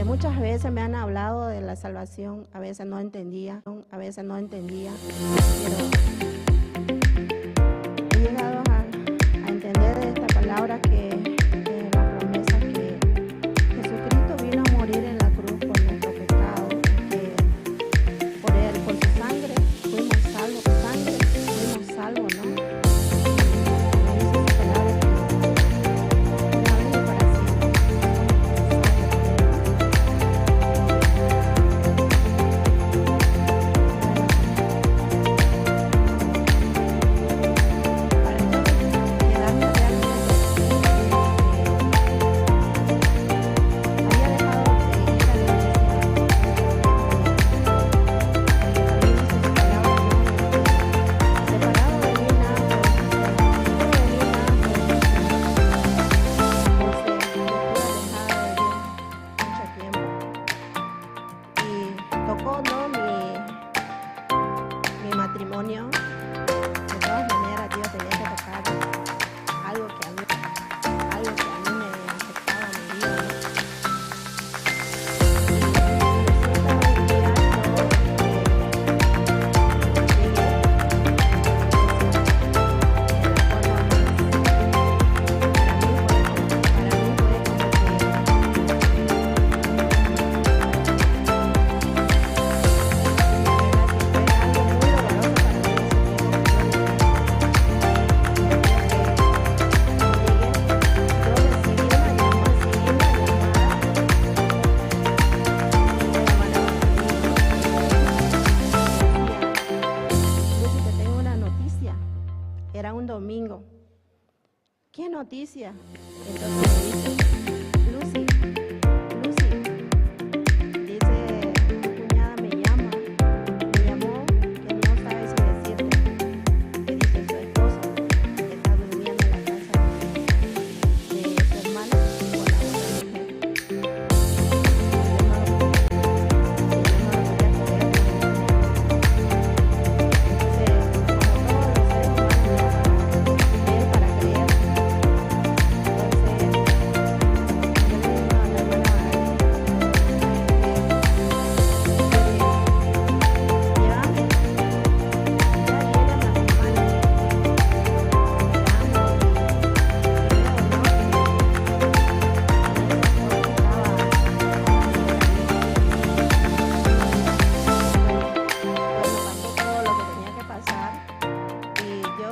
Muchas veces me han hablado de la salvación, a veces no entendía, a veces no entendía, pero he llegado a entender esta palabra que la promesa que Jesucristo vino a morir en la cruz por nuestro pecado, que por él, por su sangre, fuimos salvos, sangre, fuimos salvos, ¿no? Me dice su palabra que una vez y para siempre somos salvos por él, ¿no? Para yo quedarme realmente había dejado de ir a la iglesia mucho tiempo ya, porque también dice su palabra, ¿no? De que separado de mí nada podéis hacer, separado de mí nada podéis hacer. Entonces yo estuve alejada de Dios mucho tiempo y tocó, ¿no? Mi matrimonio. De todas maneras, Dios tenía que tocar algo que a mí me afectaba a mi vida, ¿no? Y resulta un día yo llegué a la iglesia de la forma más, para mí fue como que la verdad que fue algo muy doloroso para mí ese tiempo que yo llegué. Sentía que llegué, yo recibí una llamada de la hermana Magalí, ¿no? Me decía: Lucy, te tengo una noticia. Era un domingo. ¿Qué noticia? Entonces me dice: Lucy, Lucy, dice, tu cuñada me llama, me llamó que no sabe si decirte, que dice su esposo está durmiendo en la casa de su hermana con la otra mujer. Y yo no lo podía creer en ese momento. Entonces, como todos los seres humanos, ¿no? Para ver, para creer. Entonces, yo le digo a la hermana Magalí, llévame, ya, y ella me acompaña. Llegamos y veo, ¿no? Que ese esposo estaba así también. Bueno, pasó todo lo que tenía que pasar y yo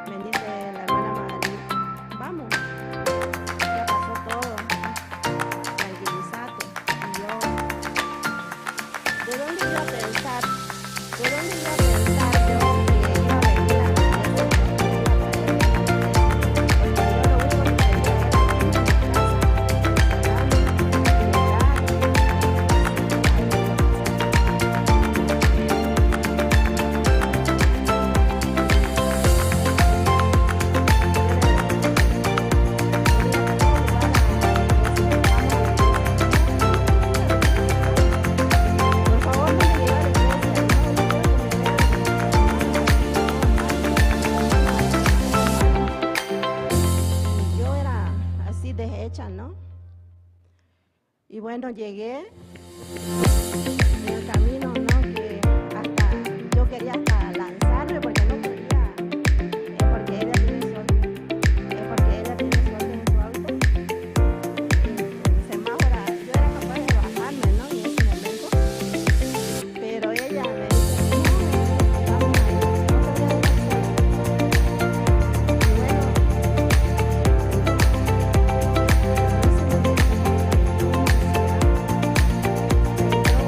me dice la hermana Magalí: vamos, ya pasó todo, tranquilízate. Y yo, ¿de dónde iba a pensar? ¿De dónde iba a pensar yo que iba a venir a la iglesia, ¿no? Que me iba a traer Dios a la iglesia? Porque yo lo único que quería era irme a mi casa, encerrarme y orar y si algo iba a pasar. Yo le digo: te puedo llevar a la iglesia, vamos a la iglesia. No, no quiero ir a la iglesia, no. Por favor, no me lleve a la iglesia. No, no quiero que me vean mis hermanos así, todo mal, todo mal, todo mal. Y yo era así deshecha, ¿no? Y bueno, llegué en el camino, ¿no? Que hasta yo quería hasta lanzarme porque no quería, es porque ella tiene sol, es porque ella tiene sol en su auto. Y en el semáforo yo era capaz de bajarme, ¿no? En ese momento. Pero ella me dice: no, vamos a ir, no te voy a dejar sola. Y bueno, en ese momento como que me entró una ansiedad, me entró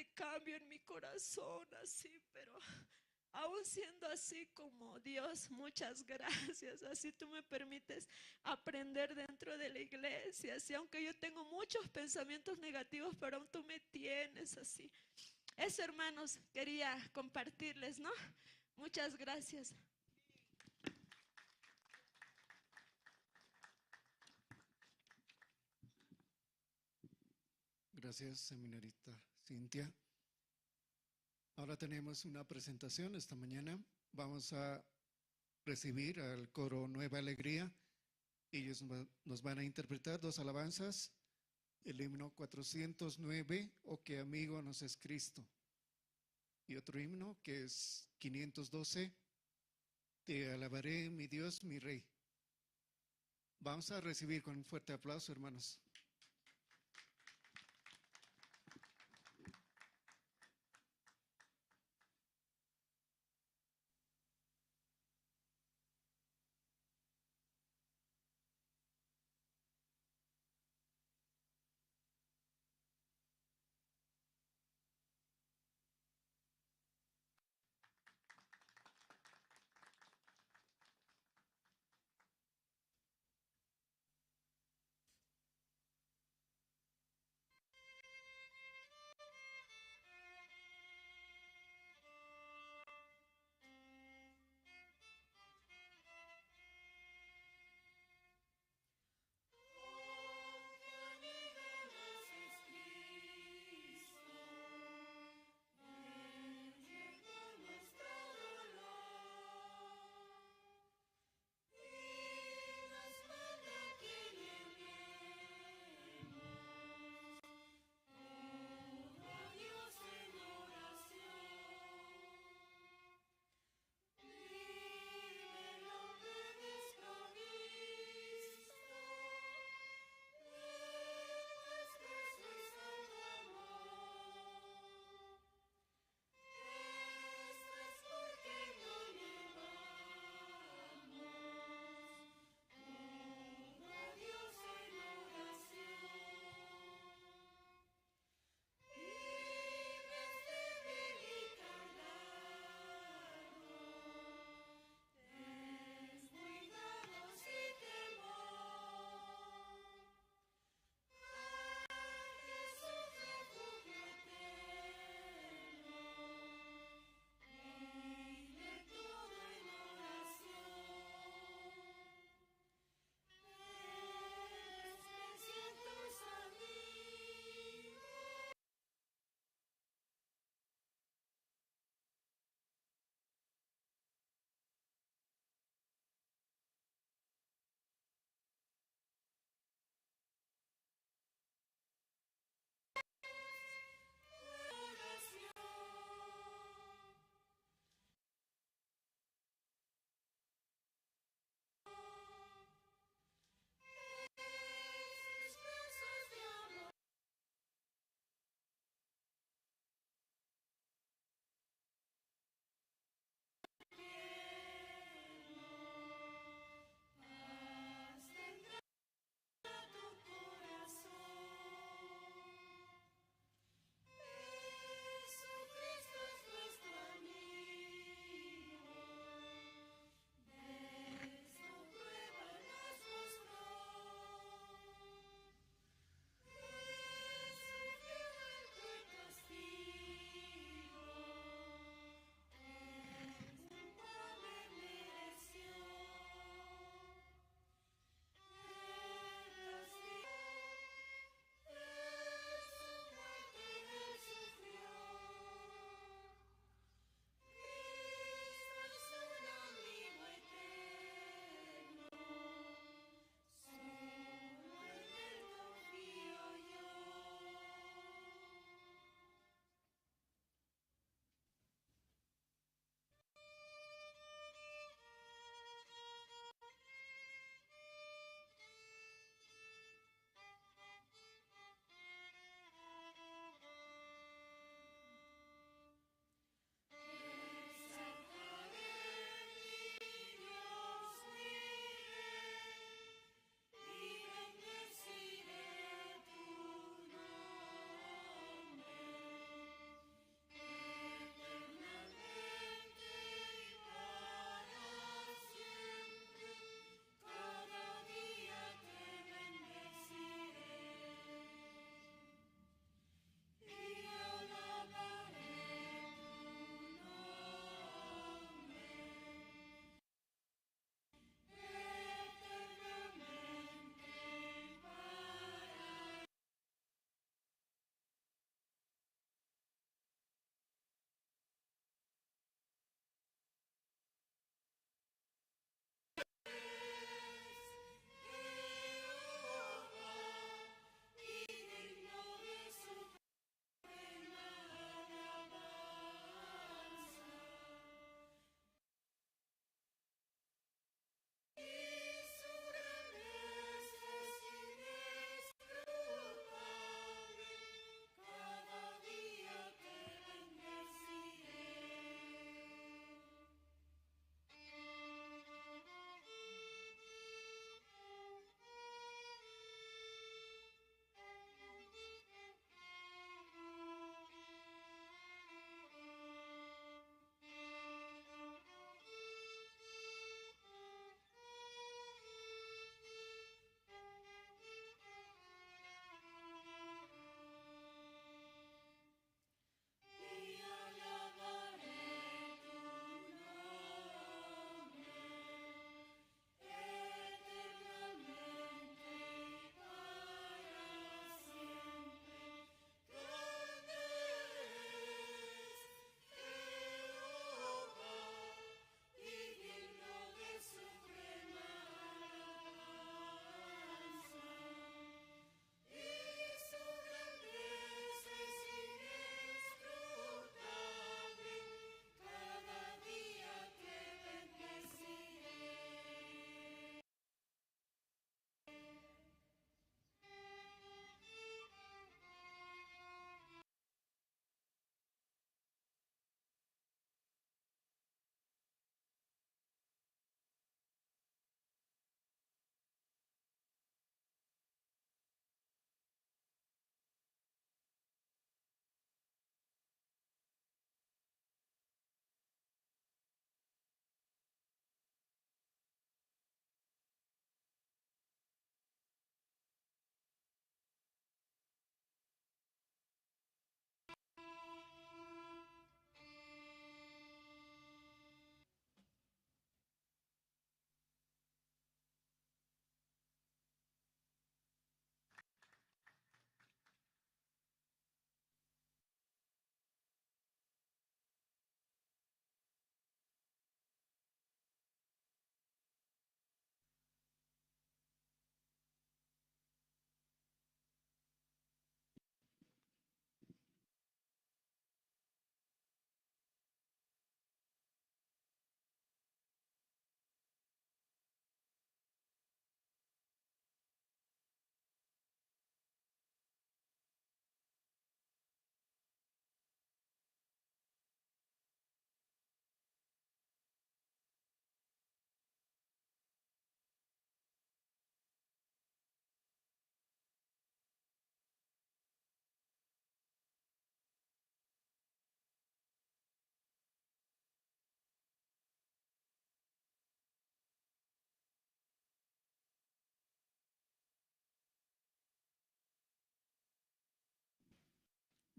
grande cambio en mi corazón, así, pero aún siendo así como Dios, muchas gracias. Así tú me permites aprender dentro de la iglesia. Así, aunque yo tengo muchos pensamientos negativos, pero aún tú me tienes así. Eso, hermanos, quería compartirles, ¿no? Muchas gracias. Gracias, seminarista Cintia. Ahora tenemos una presentación esta mañana. Vamos a recibir al coro Nueva Alegría. Ellos nos van a interpretar dos alabanzas, el himno 409, O que amigo nos es Cristo, y otro himno que es 512, Te alabaré, mi Dios, mi Rey. Vamos a recibir con un fuerte aplauso, hermanos.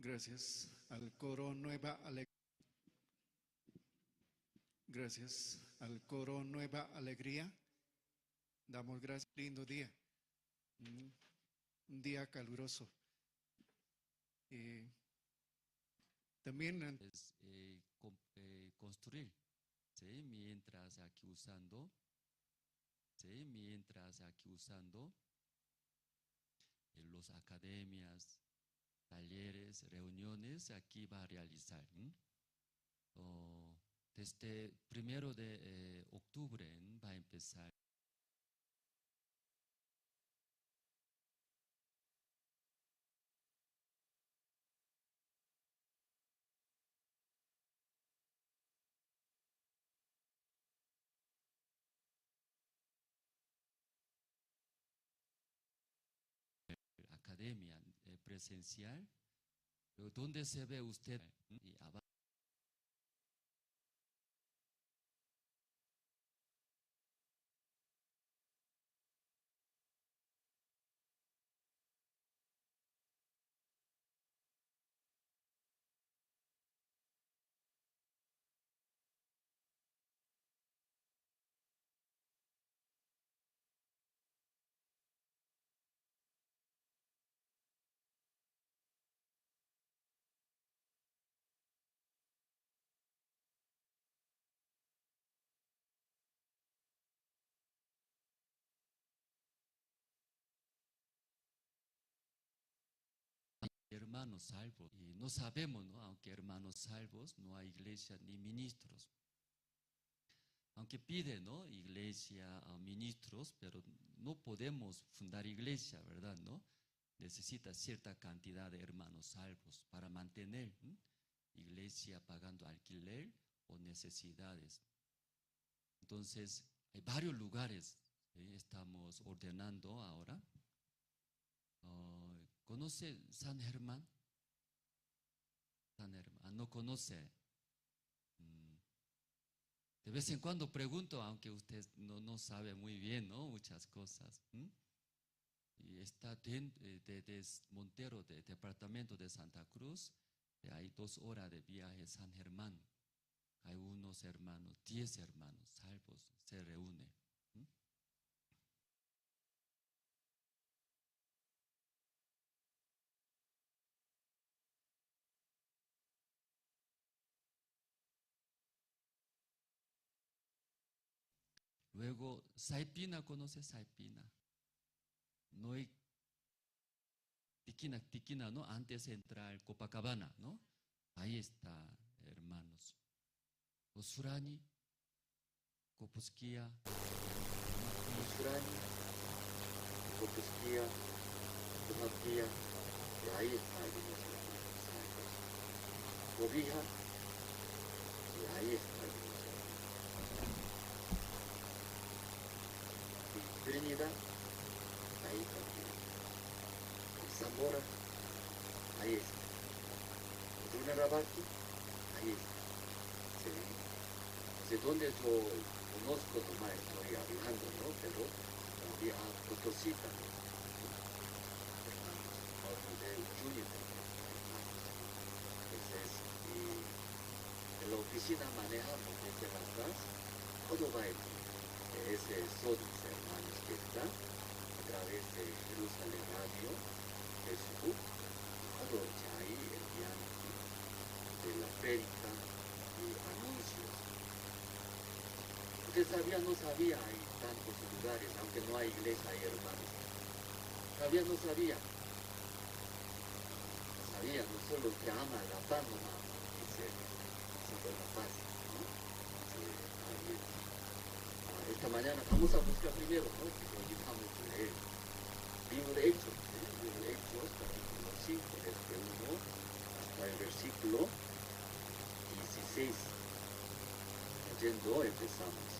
Gracias al coro Nueva Alegría. Gracias al coro Nueva Alegría. Damos gracias. Lindo día. Un día caluroso. También es construir, ¿sí? Mientras aquí usando, ¿sí? Mientras aquí usando los academias, talleres, reuniones, aquí va a realizar. Desde 1 de octubre va a empezar. Academia presencial, ¿dónde se ve usted? Y abajo. Hermanos salvos, y no sabemos, ¿no? Aunque hermanos salvos, no hay iglesia ni ministros. Aunque pide, ¿no? Iglesia a ministros, pero no podemos fundar iglesia, ¿verdad? ¿No? Necesita cierta cantidad de hermanos salvos para mantener, ¿m? Iglesia pagando alquiler o necesidades. Entonces, hay varios lugares, ¿sí? Estamos ordenando ahora. ¿Conoce San Germán? San Germán. Ah, no conoce. De vez en cuando pregunto, aunque usted no sabe muy bien, ¿no? Muchas cosas. Y está de Montero, de departamento de Santa Cruz. Hay 2 horas de viaje a San Germán. Hay unos hermanos, 10 hermanos salvos, se reúnen. Luego, Saipina, ¿conoce Saipina? No hay Tiquina, Tiquina, ¿no? Antes de entrar Copacabana, ¿no? Ahí está, hermanos. Osurani, Copusquía. Osurani, Copusquía, Tomaquía, y ahí está algunos hermanos. Cobija, y ahí está algunos hermanos. Trinidad, ahí también. Zamora, ahí está. Rurrenabaque, ahí está. ¿Sí? De donde yo conozco nomás estoy hablando, ¿no? Pero también a Potosí también, ¿no? Hermanos, de Uyuni también, hermanos. Entonces, y en la oficina manejamos desde La Paz, todo va en ese Sodis, hermanos, que está a través de Jerusalén Radio, Facebook, todo ya ahí envían de la prédica y anuncios. Usted sabía, no sabía, hay tantos lugares, aunque no hay iglesia, hay hermanos. ¿Sabía, no sabía? No sabía, no solo usted ama la paz nomás, dice, solo la paz, ¿no? Sí, está bien. Esta mañana vamos a buscar primero, ¿no? Hoy vamos a leer libro de Hechos, ¿sí? Libro de Hechos, capítulo 5, desde 1 hasta el versículo 16. Leyendo, empezamos.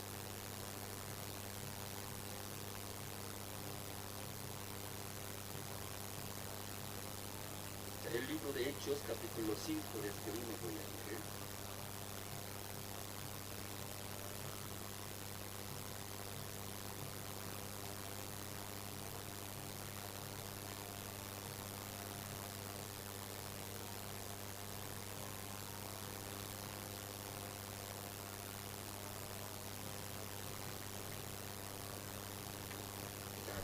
El libro de Hechos, capítulo 5, desde 1 voy a leer.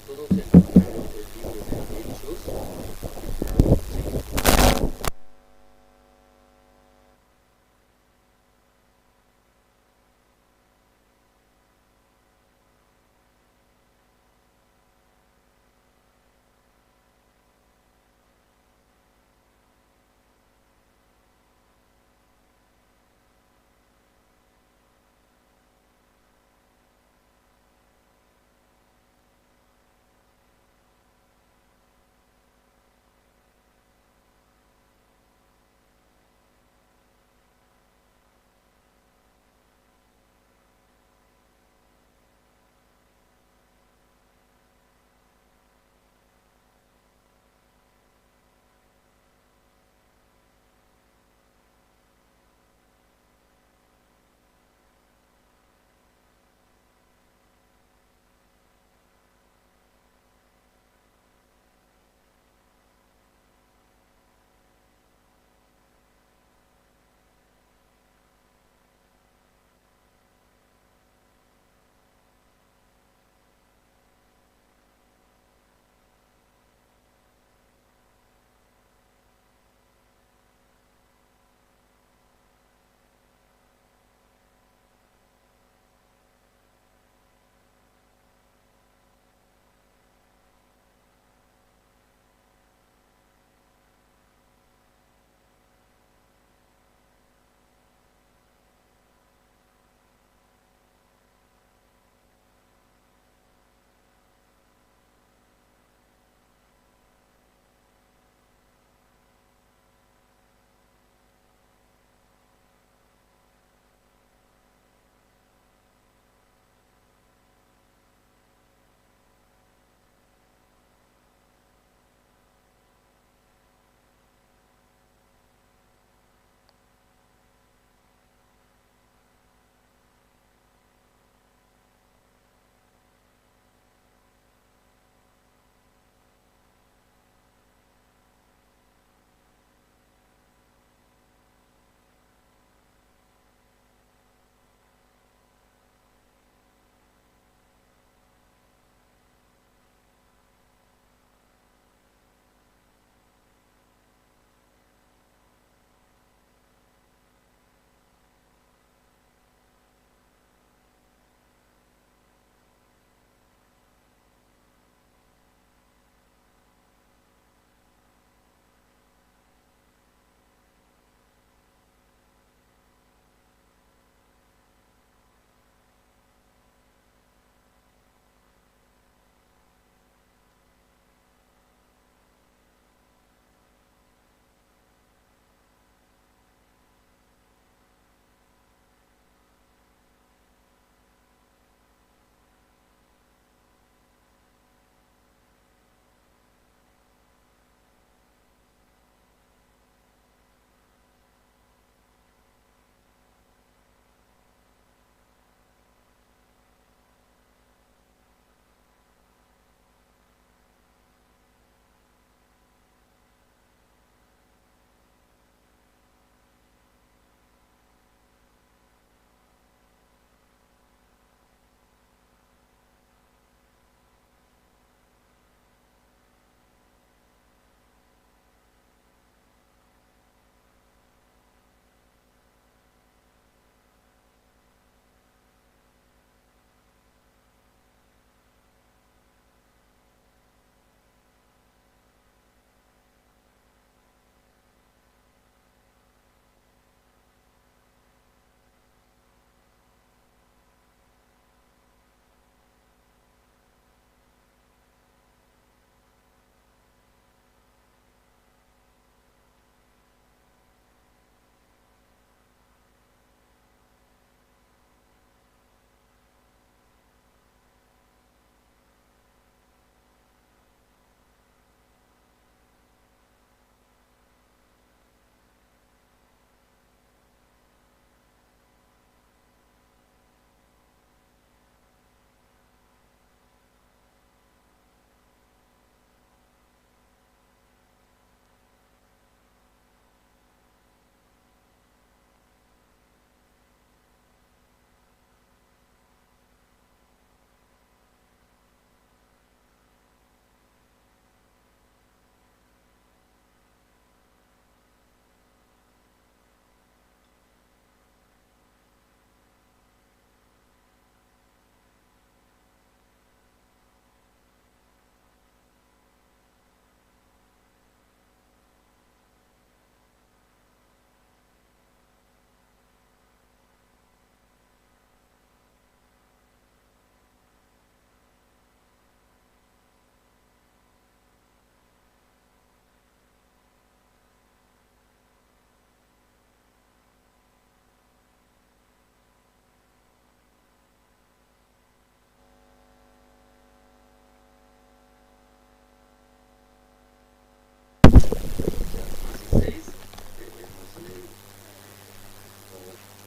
Todos encontraron el libro de Hechos, capítulo 5.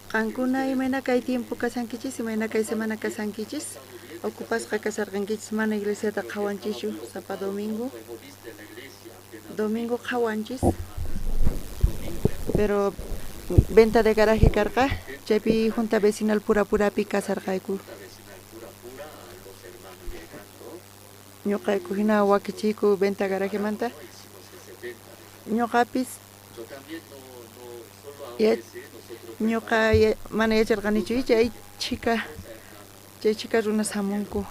Qankuna imayna kay tiempo kashankichis, imayna kay semana kashankichis, ocupasqa kasharqankichis, mana iglesiata qhawanchischu sapa domingo. Domingo qhawanchis, pero venta de garaje karqa, chaypi junta vecinal pura purapi kasarqayku. Ñuqayku hina wakichiyku venta garajemanta. Ñuqapis ñuqa mana yacharqanichu chay chhika chay chhika runas hamunku.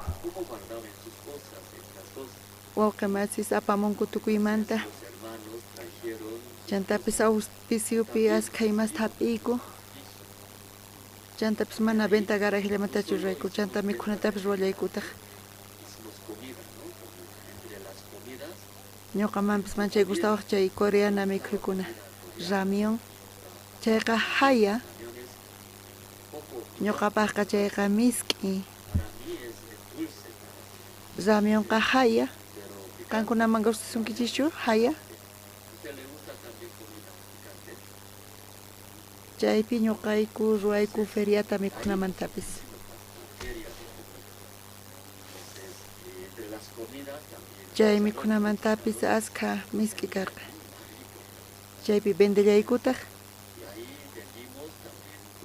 Wawqi masis apamunku tukuymanta. Chantapis auspiciopi askha imasta hap'iyku. Chantapis mana venta garajellamantachu rurayku, chanta mikhunatapis ruwallaykutaq. Ñuqamanpis manchay gustawaq chay coreana mikhuykuna, ramión, chayqa jaya, ñuqapaqqa chayqa misk'i. Ramionqa jaya, qankunaman gustasunkichischu jaya? Chaypi ñuqayku ruwayku feriata mikhunamantapis. Chay mikhunamantapis askha misk'i karqa. Chaypi vendellaykutaj.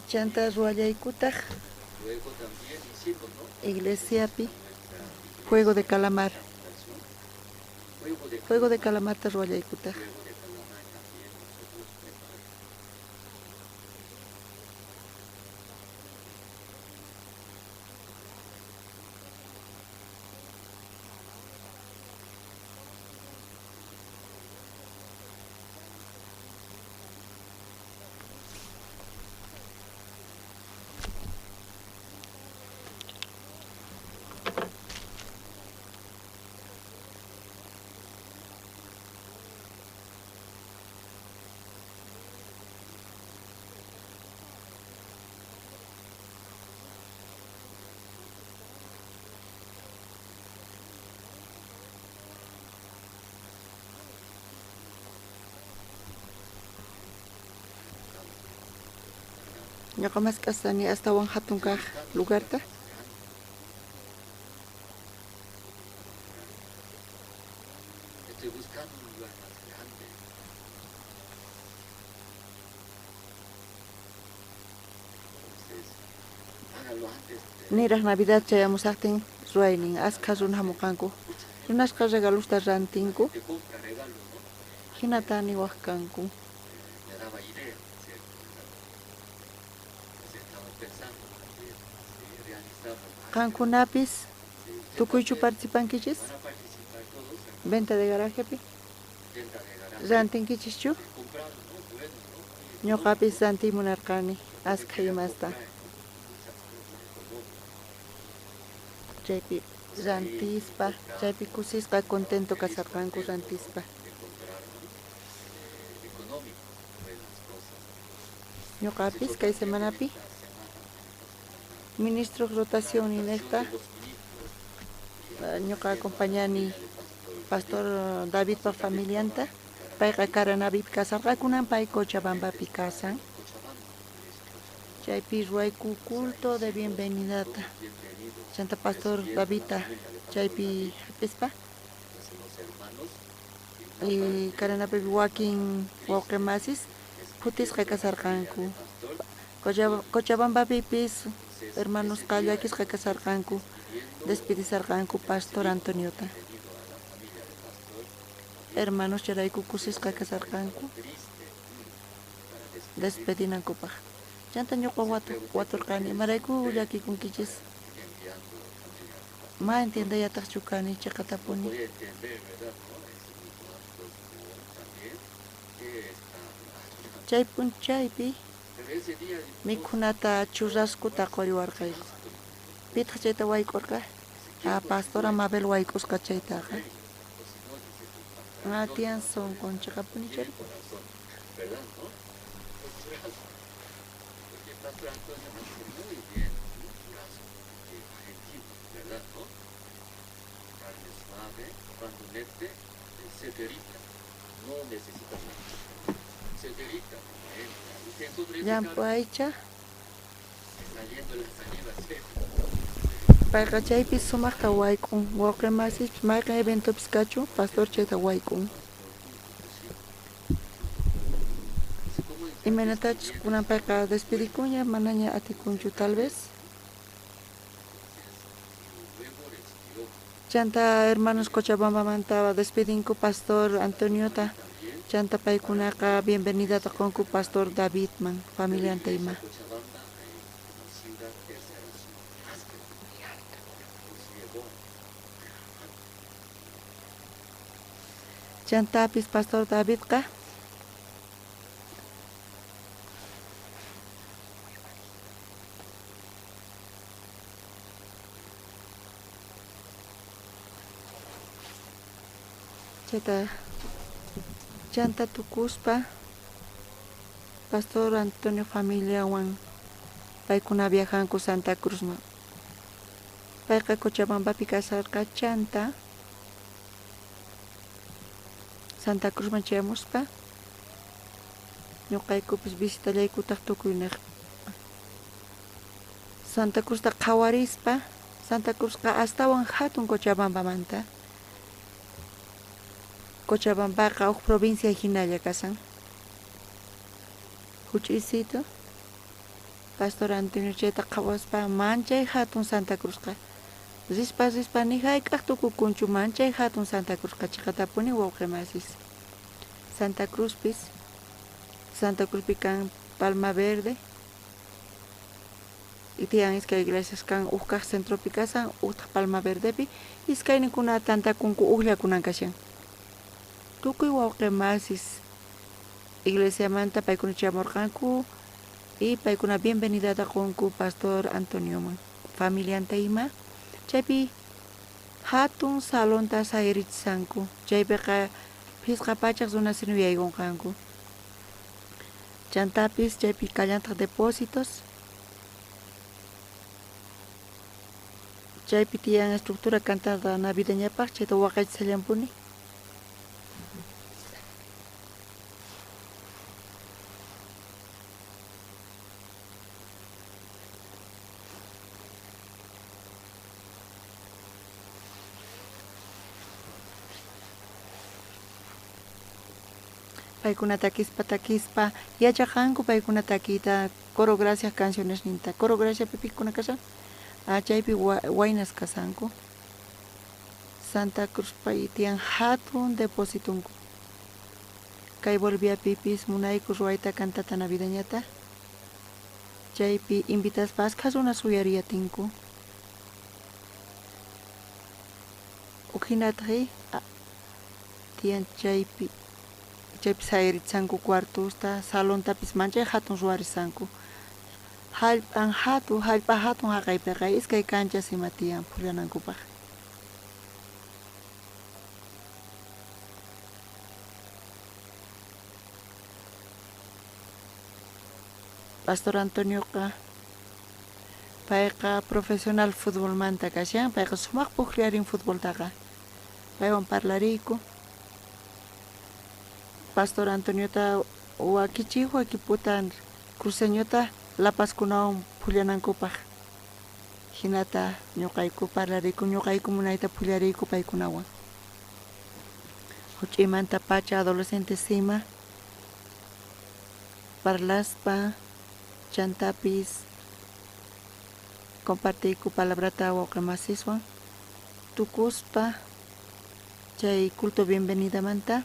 Chantá ruwallaykutaj iglesiapi juego de calamar. Juego de calamarta ruwallaykutaj. Ñoqa mask'asani astawan jatun kaj lugarta. Niraj Navidad chayamusajtin ruwaynin askha runa jamuqanku. Runasqa regalosta rantinku, jinata niwaj kanku. Qankunapis tukuychu participankichis venta de garajepi? Rantinkichischu? Ñuqapis rantiy munarqani askha imasta. Chaypi rantispa, chaypi kusisqa contento kasarqanku rantispa. Ñuqapis kay semanapi ministroj rotacionninejta ñuqa acompañani pastor Davidpa familianta, payqa Caranavipi kasarqa, kunan pay Cochabambapi kasan. Chaypi ruwayku culto de bienvenidata. Chanta pastor Davidta chaypi hap'ispa Caranavipi wakin wawqi masis phutisqa kasarqanku. Cochabambapipis hermanosqa llakisqa kasarqanku, despedisarqanku pastor Antoniota. Hermanos chayrayku kusisqa kasarqanku despedinankupaj. Chanta ñuqa waturqani, imarayku llakikunkichis? Ma entiendellatajchu kani cheqatapuni. Chay p'unchaypi mikhunata churraskuta qoriwarqayku. Pitaq chayta wayk'urqa? Ah, pastora Mabel wayk'usqa chaytaqa. Ah, tiyan sonqon cheqapuni chay. Llamp'u aycha Payqa chaypi sumajta wayk'un, wawqe masispis mayqen eventopis kachun pastor chayta wayk'un. Imaynatachus kunan payqa despedikunña manaña atikunchu tal vez. Chanta hermanos Cochabambamanta despedinku pastor Antoniota, chanta paykunaqa bienvenidata qonku pastor Davidman, familianta ima. Chantapis pastor Davidqa chayta chanta tukuspa pastor Antonio familiawan paykuna viajanku Santa Cruzman. Payqa Cochabambapi kasarqa chanta Santa Cruzman chayamuspa ñuqaykupis visitallaykutaq tukuynej. Santa Cruzta qhawarispa, Santa Cruzqa astawan jatun Cochabambamanta. Cochabambaqa uj provincia jinalla kasan. Juch'uysitu, Pastor Antonio chayta qhawaspa manchay jatun Santa Cruzqa. Rispa rispa ni jayk'aj tukukunchu manchay jatun Santa Cruzqa chiqatapuni wawqe masis. Santa Cruzpis, Santa Cruzpi kan Palma Verde, tiyan iskay iglesias kan uj kaj centropi kasan, ujtaj Palma Verdepi, iskayninkuna tantakunku ujllakunan kashan. Tukuy wawqe masis iglesiamanta paykuna chamorqanku y paykuna bienvenidata qonku pastor Antonioman, familianta ima. Chaypi jatun salonta sayarichisanku, chaypiqa phisqa pachaj runasinu yaykunqanku. Chantapis chaypi kallantaq depósitos, chaypi tiyan estructura cantada navideñapaj, chayta waqaychisallanpuni. Paykuna takispa takispa yachaqanku paykuna takiyta coro gracias cancionesninta. Coro graciaspi pikuna kashan? Ah, chaypi waynas kasanku. Santa Cruzpa tiyan jatun depositunku. Kay Boliviapipis munayku ruwayta cantata navideñata. Chaypi invitaspa askha runas uyariyatinku. Ujinataqi tiyan chaypi chaypi sayarichisanku cuartosta, salontapis manchay jatun ruwarisanku. Jallp'an jatun, jallp'a jatun jaqaypiqa iskay canchas ima tiyan phullanankupaq. Pastor Antonioqa payqa profesional futbolmanta kashan, payqa sumaq pujllarin futboltaqa. Paywan parlariyku. Pastor Antoniota wakichiq equipota cruceñota La Pazkunawan phullanankupaq. Jinata ñuqayku parlariyku, ñuqayku munayta phullariyku paykunawan. Juch'iymanta pacha adolescentes ima parlaspa chantapis compartiyku palabrata wawqe masiswan tukuspa chay culto bienvenidamanta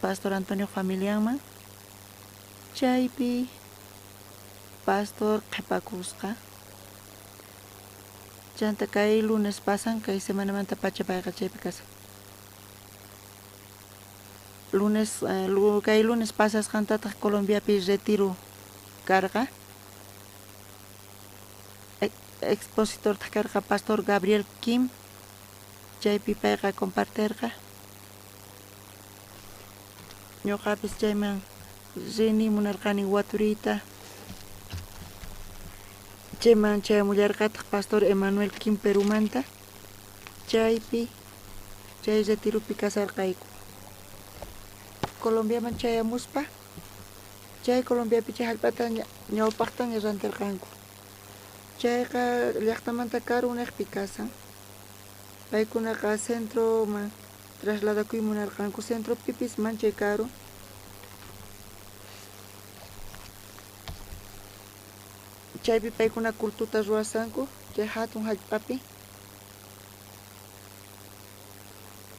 Pastor Antonio familianman chaypi pastor qhipakusqa. Chanta kay lunes pasan, kay semanamanta pacha payqa chaypi kasan. Lunes, kay lunes pasasqantataq Colombiapi retiro karqa. Expositortaq karqa Pastor Gabriel Kim, chaypi payqa comparterqa. Ñuqapis chayman rini munarqani waturiyta. Chayman chayamullarqataq Pastor Emanuel Kim Perumanta, chaypi chay retiropi kasarqayku. Colombiaman chayamuspa, chay Colombiapi chay jallp'ata ñawpaqtaña rantirqanku. Chayqa llaqtamanta karunejpi kashan. Paykunaqa centroman trasladakuy munarqanku, centropipis manchay karu. Chaypi paykuna cultuta ruwasanku chay hatun hallp'api.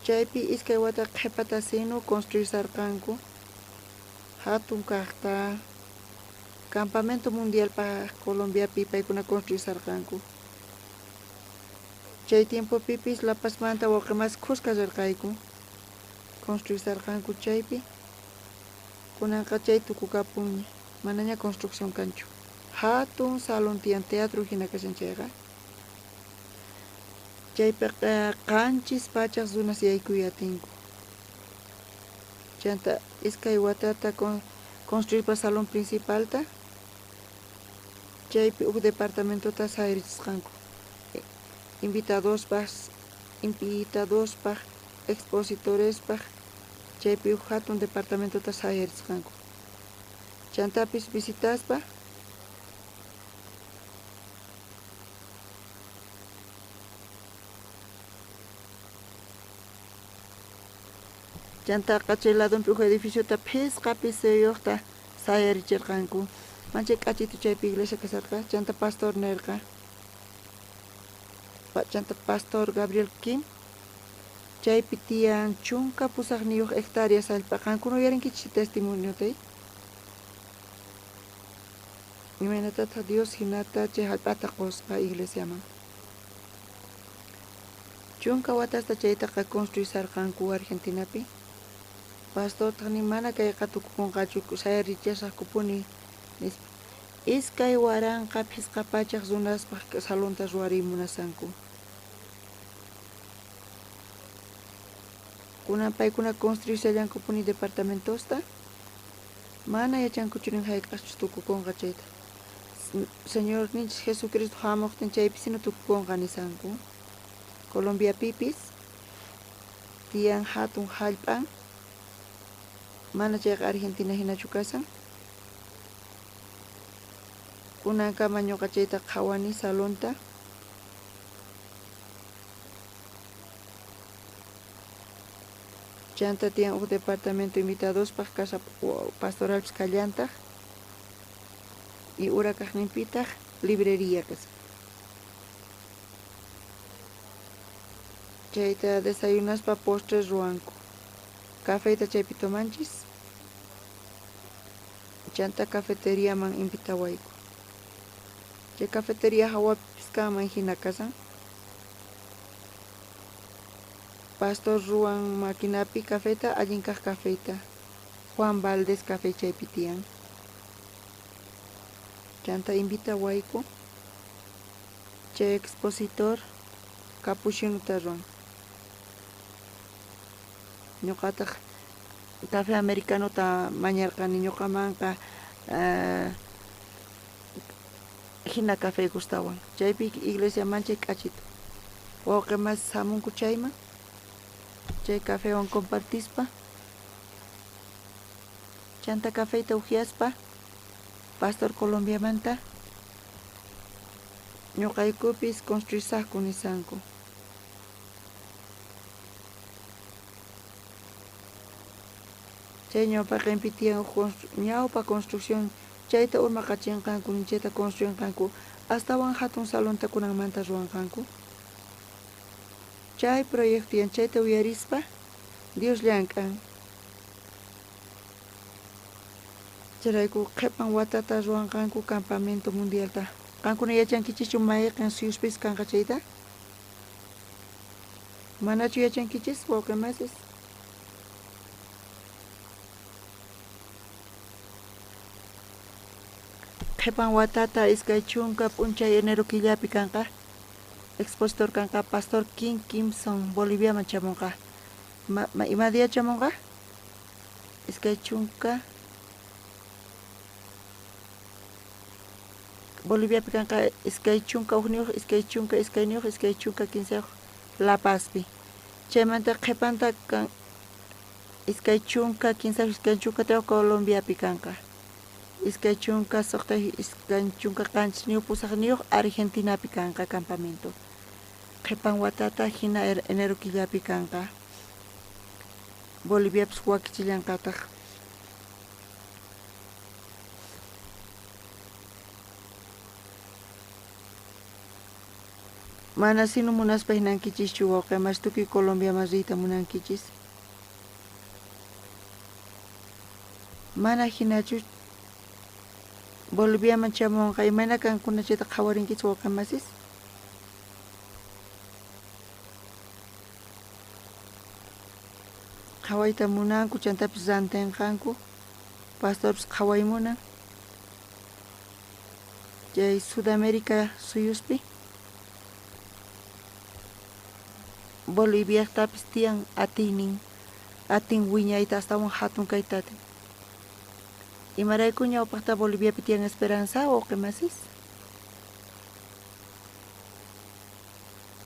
Chaypi iskay wata qhepata sinu construisarqanku hatun kaqta campamento mundialpaj Colombiapi paykuna construisarqanku. Chay tiempopipis La Pazmanta wawqimas khuska rirqayku construisarqanku chaypi. Kunanqa chay tukukapunña, manaña construcción kanchu. Hatun salón tiyan teatro hina kashan chayqa. Chaypiqa 700 runas yaykuy atinku. Chanta iskay watata construispa salón principalta, chaypi uj departamentota sayarichisqanku. Invitadospaj, invitadospaj, expositorespaj, chaypi uj hatun departamentota sayarichisqanku. Chantapis visitaspa Chantaqa chay ladonpi uj edificiota phisqa pisoyojta sayaricherqanku. Manchay k'achitu chaypi iglesia kasharqa. Chanta pastor nerqa, chanta pastor Gabriel Kim, chaypi tiyan 18 hectáreas jallp'a. Qankuna uyarinkichis testimoniota? Imaynatataj Dios jinata chay jallp'ata qosqa iglesiaman? 10 watasta chaytaqa construisarqanku Argentinapi. Pastortaj ni mana kayqa tukukonqachu, sayarichasajkupuni nispa. 2500 runaspaj salonta ruwariy munasanku. Kunan paykuna construishallankupuni departamentosta, mana yachankuchu nin jayk'ajchus tukukonqa chayta. Señorninchis Jesucristo jamojtin chaypisina tukukonqa nisanku. Colombiapipis tiyan hatun jallp'an, mana chayqa Argentina hinachu kashan. Kunankama ñuqa chayta qhawani salonta. Chanta tiyan uj departamento invitadospaj, casa pastoralpis kallantaj, y ura kajninpitaj librería kashan. Chayta desayunaspa postres ruwanku. Cafeta chaypi tomanchis. Chanta cafeteriaman invitawayku. Chay cafeteria hawapipis kanman hina kashan. Pastor ruwan maquinapi cafeta, allin kaj cafeta. Juan Valdez café chaypi tiyan. Chanta invitawayku. Chay expositor capuchinota ruwan. Ñuqataq café americanota mañarqani, ñuqamanqa hina café gustawan. Chaypi iglesia manchay k'achitu. Wawqi masis hamunku chayman, chay cafewan compartispa, chanta cafeta uhyaspa, pastor Colombiamanta ñuqaykupis construisaqku nisanku. Chay ñawpaqenpi tiyan uj ñawpa construcción, chayta urmaqachinqanku, chayta construyenqanku, astawan hatun salonta kunanmanta ruwanqanku. Chay proyecto yan chayta uyarispa, Dios llank'an. Chayrayku qhipan watata ruwanqanku campamento mundialta. Qankuna yachankichischu mayqin suyuspis kanqa chayta? Manachu yachankichis, wawqi masis? Qhipan watata 20 p'unchay enero killapi kanqa. Expositor kanqa Pastor King Kimson Boliviaman chamunqa. Ima día chamunqa? 20 Boliviapi kanqa 21, 22, 23 La Pazpi. Chaymanta qhipanta kan 23, 23 Colombiapi kanqa. 20 26 27 8 Argentinapi kanqa campamento. Qhipan watata hina enero killapi kanqa. Boliviapis wakichillanqataq. Mana sino munaspa hinankichischu wawqi mas tukuy Colombiaman riyta munankichis. Mana hinachu Boliviaman chamunqa imayna kankuna chayta qhawarinkichis wawqi masis? Qhawayta munanku chantapis rantinqanku pastorpis qhaway munan chay Sudamérica suyuspi Boliviajtapis tiyan atiynin atin wiñayta astawan hatun kayta atin. Imarayku ñawpaqta Boliviapi tiyan esperanza wawqi masis?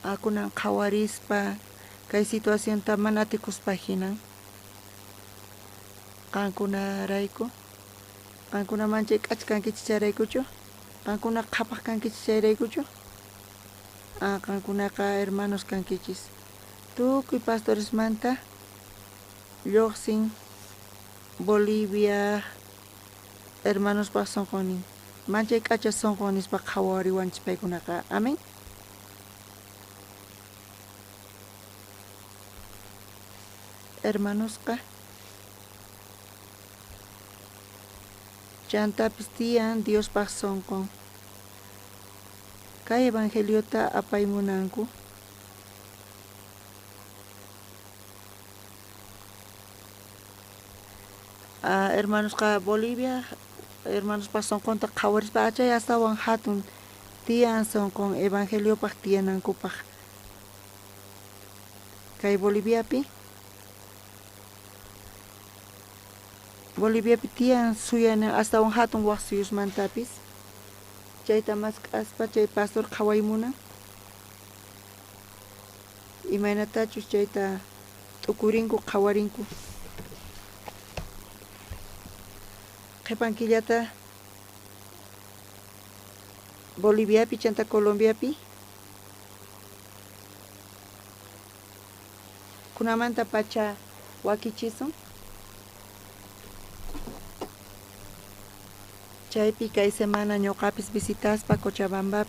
Akunan qhawarispa kay situacionta mana atikuspa hinan qankunarayku qankuna manchay k'acha kankichis chayraykuchu qankuna qhapaq kankichis chayraykuchu qankunaqa hermanos kankichis tukuy pastoresmanta lluqsin Bolivia hermanospaq sunqunnin manchay k'acha sunqun nispa qhawariwanchis paykunaqa amén. Hermanosqa chantapis tiyan Diospaq sunqun kay evangeliota apaymunanku. Hermanosqa Bolivia hermanospaq sunqunta qhawarispa achay astawan hatun tiyan sunqun evangeliopaq tiyanankupaq kay Boliviapi. Boliviapi tiyan suyana astawan hatun waq suyusmantapis chayta mask'aspa chay pastor qhawaymunan imaynatachus chayta t'ukurinku qhawarinku qhipan killata Boliviapi chanta Colombiapi kunamanta pacha wakichisun chaypi kay semana ñuqapis visitaspa Cochabamba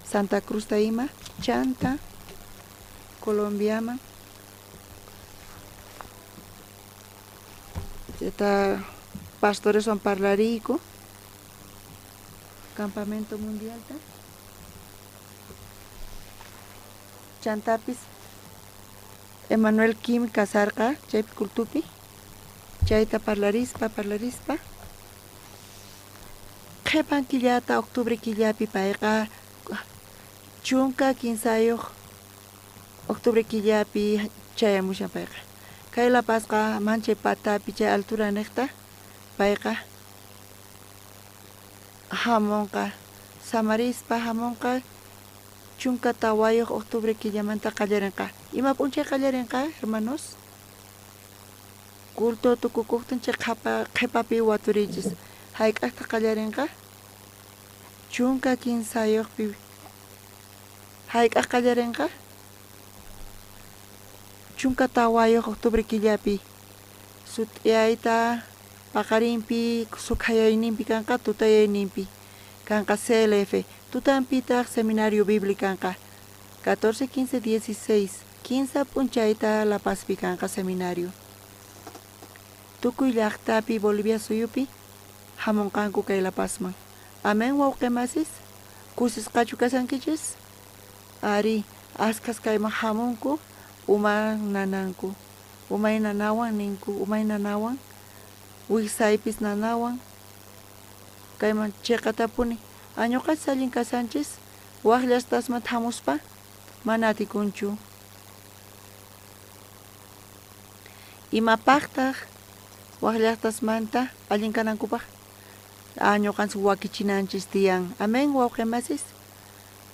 Santa Cruzta ima chanta Colombiaman chayta pastoreswan parlariyku campamento mundialta chantapis Emanuel Kim kasarqa chaypi cultupi chayta parlarispa parlarispa qhipan killata octubre killapi payqa 13 octubre killapi chayamushan payqa kay La Pazqa manchay patapi chay altura niqta payqa hamunqa samarispa hamunqa 14 octubre killamanta qallarinqa ima p'unchay qallarinqa hermanos culto tukukuqtin chay qhipapi waturiychis hayk'aqtaq qallarinqa 13pi hayk'aq qallarinqa 14 octubre killapi sut'iyayta paqarinpi sukhayayninpi kanqa tutayayninpi kanqa CLF tutanpitaq seminario bíblico kanqa 14 15 16 15 p'unchayta La Pazpi kanqa seminario tukuy llaqtapi Bolivia suyupi hamunqanku kay La Pazman amén wawqi masis kusisqachu kashankichis ari askhas kayman hamunku uma nananku umay nanawan ninku umay nanawan wijsaypis nanawan kayman chiqatapuni añuqachis allin kashanchis waq llaqtasmanta hamuspa mana atikunchu imapaqtaq waq llaqtasmanta allin kanankupaq ñuqanchis wakichinanchis tiyan amén wawqi masis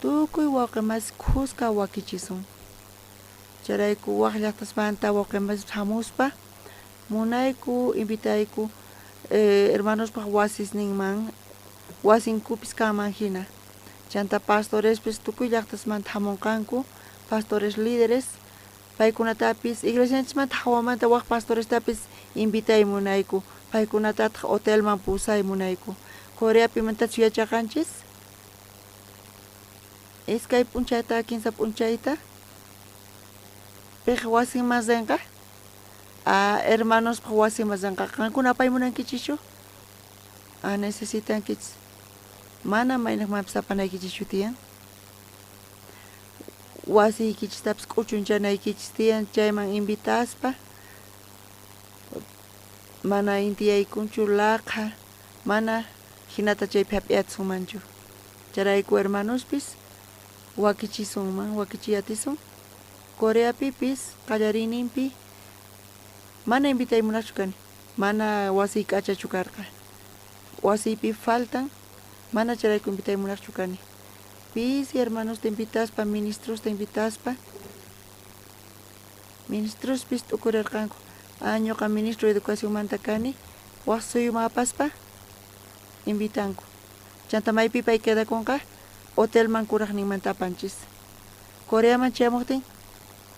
tukuy wawqi masis khuska wakichisun chayrayku waq llaqtasmanta wawqi masis hamuspa munayku invitayku Hermanospaj wasisninman, wasinkupis kanman jina. Chantá pastorespis tukuy llajtasmanta jamonqanku, pastores líderes, paykunatapis iglesianchismanta jawamanta waj pastorestapis invitay munayku, paykunatataj hotelman pusay munayku. Coreapi imantachu yachaqanchis? Iskay p'unchayta, kinsa p'unchayta, pej wasinman renqa? A hermanospaj wasinman renqa. Qankuna apay munankichischu? A necesitankichis. Mana maynejmanpis apanaykichischu tiyan. Wasiykichistapis k'uchunchanaykichis tiyan chayman invitaspa. Mana inti yaykunchu laqha, mana jinata chaypi jap'iyachisunmanchu. Chayrayku hermanospis wakichisunman, wakichiyatisun. Coreapipis qallariyninpi mana invitay munajchu kani, mana wasiy k'achachu karqa. Wasiypi faltan, mana chayrayku invitay munajchu kani. Pisi hermanosta invitaspa, ministrosta invitaspa, ministrospis t'ukurerqanku. Ah, ñoqa ministro educacionmanta kani, waj suyuman apaspa invitanku. Chantá maypi pay quedakonqa? Hotelman kurajninmanta apanchis. Coreaman chayamojtin,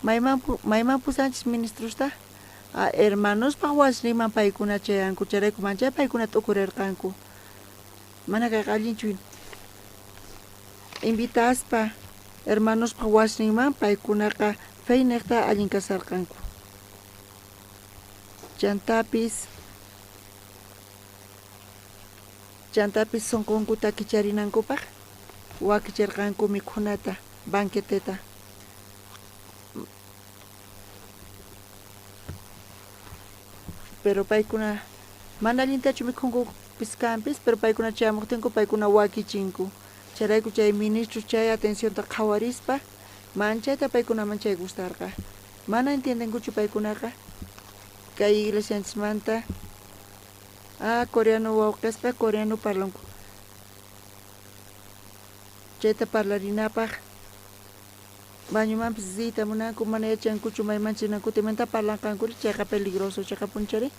mayman mayman pusanchis ministrosta? Ah, hermanospaj wasninman paykuna chayanku, chayrayku manchay paykuna t'ukurerqanku. Mana kayqa allinchu. Invitaspa hermanospaj wasninman paykunaqa feynejta allin kasharqanku. Chantapis chantapis sonqonkuta kicharinankupaj wakicherqanku mikhunata, banqueteta. Pero paykuna mana allintachu mikhunkupis kanpis, pero paykuna chayamojtinku paykuna wakichinku. Chayrayku chay ministro chay atencionta qhawarispa manchayta paykunaman chay gustarqa. Mana entiendenkuchu paykunaqa kay iglesianchismanta. Ah, coreano wawqesqa coreano parlanku. Chayta parlarinapaj bañomanpis riyta munanku, mana yachankuchu maymanchus rinankuta, imantá parlanqankuri, chayqa peligroso, cheqapunchari.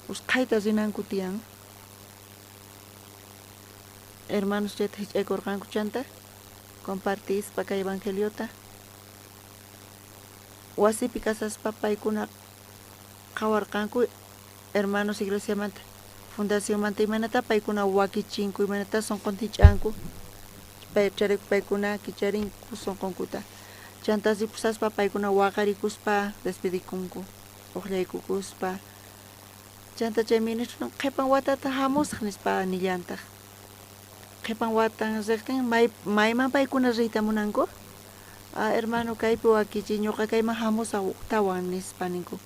Usqhayta rinanku tiyan. Hermanos chayta jich'aykorqanku chanta compartispa kay evangeliota. Wasipi kasaspa paykuna qhawarqanku hermanos iglesiamanta, fundacionmanta, imaynatá paykuna wakichinku, imaynatá sonqonta jich'anku, chayrayku paykuna kicharinku sonqonkuta. Chantá ripusaspa paykuna waqarikuspa despedikunku, ujllaykukuspa. Chantá chay ministro qhepan watata jamusaj nispa nillantaj. Qhepan watan rejtin mayman paykuna riyta munanku? Ah, hermano, kaypi wakichiy, ñoqa kayman jamusaj ujtawan nispa ninku.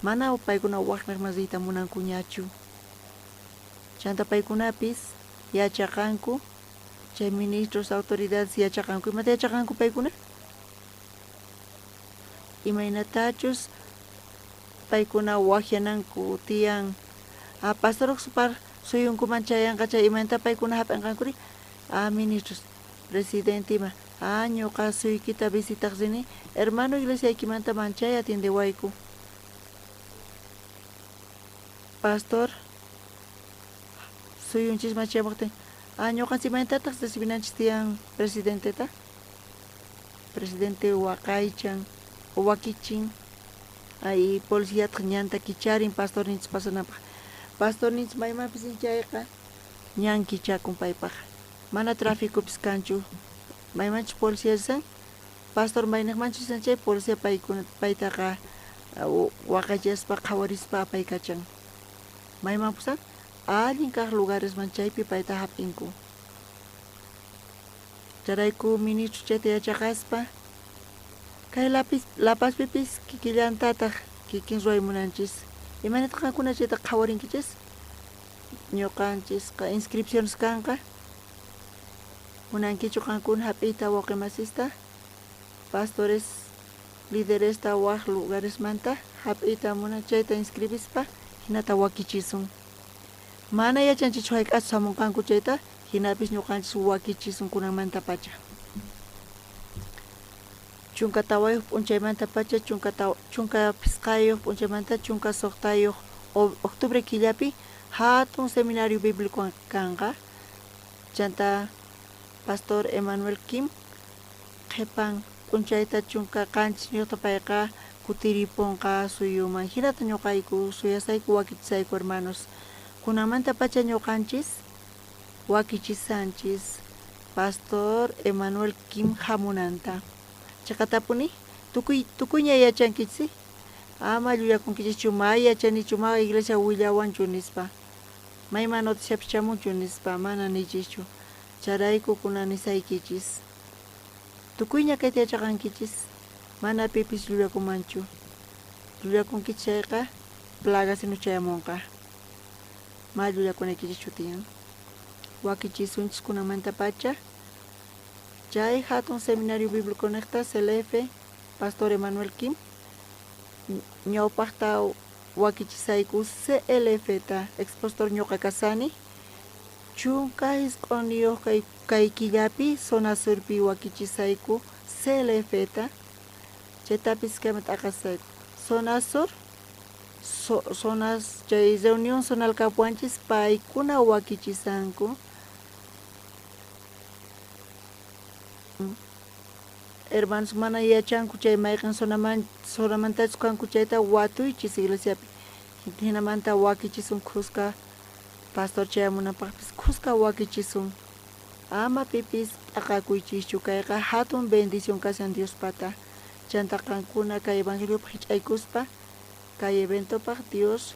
Mana paykuna wajnejman riyta munankuñachu. Chantá paykunapis yachaqanku, chay ministros, autoridades yachaqanku. Imata yachaqanku paykuna? Imaynatachus paykuna wajyananku tiyan. Ah, pastor par suyunkuman chayanqa chay imaynatá paykuna jap'enqankuri? Ah, ministros, presidente ima. Ah, ñoqa suykita visitaj rini, hermano iglesiaykimanta manchay atiendewayku. Pastor suyunchisman chayamojtin, ah, ñoqanchis imaynatataj recibinanchis tiyan presidenteta? Presidente waqaychan, wakichin, ay policiataj ñanta kicharin pastorninchis pasananpaj. Pastorninchis maymanpis rin chayqa ñan kichakun paypaj. Mana traficopis kanchu. Maymanchus policía risan, pastor maynejmanchus risan chay policía paykuna paytaqa waqaychaspa qhawarispa apaykachan. Mayman pusan? Allin kaj lugaresman chaypi payta jap'inku. Chayrayku ministro chayta yachaqaspa kay La Pazpipis kikillantataj kikin ruway munanchis. Imaynataq qankuna chayta qhawarinkichis? Ñoqanchisqa inscripciones kanqa. Munankichu qankuna jap'iyta wawqimasista, pastores, lideresta waj lugaresmanta jap'iyta munan chayta inscribispa jinata wakichisun. Mana yachanchischu jayk'achus jamonqanku chayta, jinapis ñoqanchis wakichisun kunanmantapacha. 14 p'unchaymantapacha 15 p'unchaymanta 16 Octubre killapi hatun seminario bíblico kanqa. Chanta Pastor Emanuel Kim qhipan p'unchayta 17niyuqta payqa kutiripunqa suyuman. Hinata ñuqayku suyasayku wakichisayku hermanos. Kunanmantapacha ñuqanchis wakichisanchis Pastor Emanuel Kim hamunanta. Chiqatapuni tukuy tukuyña yachankichis ama llullakunkichischu ma yachanichu ma iglesia willawanchu nispa. Mayman noticiapis chamunchu nispa mana nichischu. Chayrayku kunan nisaykichis. Tukuyña kayta yachaqankichis mana pipis llullakumanchu. Llullakunkichis chayqa plagasinu chayamunqa. Ma llullakunaykichischu tiyan. Wakichisunchis kunanmantapacha chay hatun seminario bíblico niqta CLF Pastor Emanuel Kim ñawpaqta wakichisayku CLF-ta expositor ñuqa kasani 19niyuq kay killapi zona surpi wakichisayku CLF-ta chaytapis kayman t'aqasayku zona sur zonas chay reunión zonal kapuwanchis paykuna wakichisanku hermanos mana yachanku chay mayqin zonamantachus kanku chayta watuychis iglesiapi hinamanta wakichisun khuska pastor chayamunanpaqpis khuska wakichisun ama pipis t'aqakuychischu kayqa hatun bendición kashan Diospata chanta qankuna kay evangeliopaq hich'aykuspa kay eventopaq Dios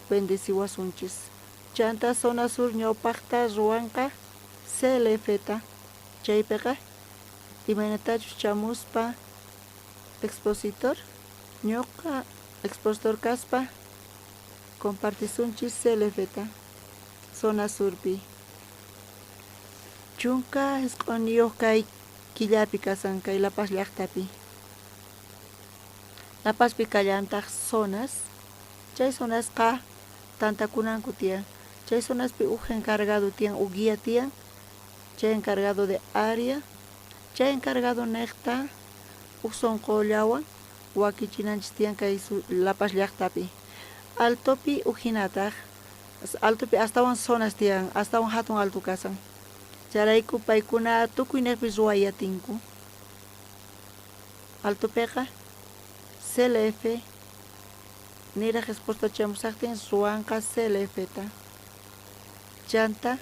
bendeciwasunchis chanta zona sur ñawpaqta ruwanqa CLF-ta chaypiqa imaynatachus chamuspa expositor ñuqa expositor kaspa compartisunchis CLF-ta zona surpi 19niyuq kay killapi kasan kay La Paz llaqtapi. La Pazpi kallantaq zonas chay zonasqa tantakunanku tiyan chay zonaspi uj encargado tiyan uj guía tiyan chay encargado de área chay encargado niqta uj sunqullawan wakichinanchis tiyan kay La Paz llaqtapi. Altopi uj hinataq altopi astawan zonas tiyan astawan hatun alto kasan chayrayku paykuna tukuy niqpi ruway atinku. Altopiqa CLF niraq expositor chamusaqtin ruwanqa CLF-ta chanta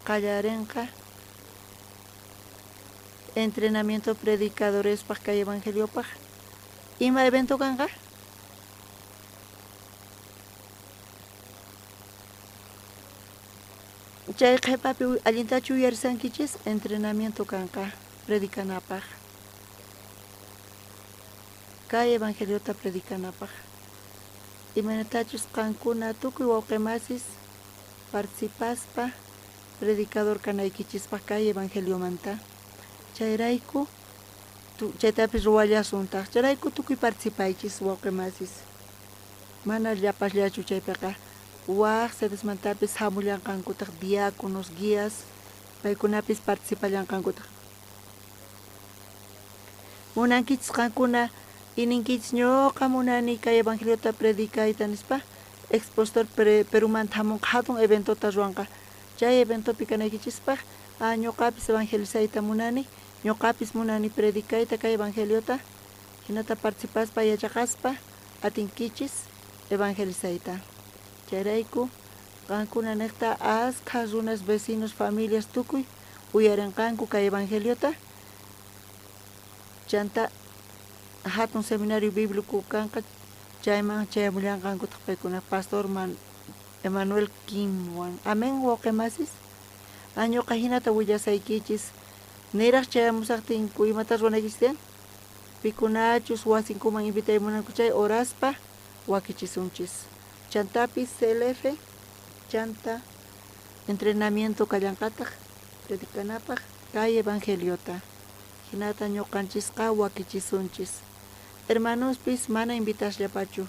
qallarinqa entrenamiento predicadorespaq kay evangeliopaq ima evento kanqa? Chay qhipapi allintachu uyarisankichis entrenamiento kanqa predicanapaq kay evangeliota predicanapaq imaynatachus qankuna tukuy wawqimasis participaspa predicador kanaykichispaq kay evangeliomanta chayrayku chaytapis ruwallasuntaq chayrayku tukuy participaychis wawqimasis mana llapasllachu chaypiqa waq sedesmantapis hamullanqankutaq diáconos guías paykunapis participallanqankutaq munankichis qankuna ininkichis ñuqa munani kay evangeliota predicayta nispa expositor Perumanta hamunqa hatun eventota ruwanqa chay eventopi kanaykichispaq ñuqapis evangelizayta munani ñuqapis munani predicayta kay evangeliota hinata participaspa yachaqaspa atinkichis evangelizayta chayrayku qankuna niqta askha runas vecinos familias tukuy uyarinqanku kay evangeliota chanta hatun seminario bíblico kanqa chayman chayamullanqankutaq paykuna pastor Emanuel Kimwan amén wawqimasis ñuqa hinata willasaykichis niraq chayamusaqtinku imata ruwanaykichis tiyan pikunachus wasinkuman invitay munanku chay oraspa wakichisunchis chantapis CLF chanta entrenamiento kallanqataq predicanapaq kay evangeliota hinata ñuqanchisqa wakichisunchis hermanospis mana invitasllapachu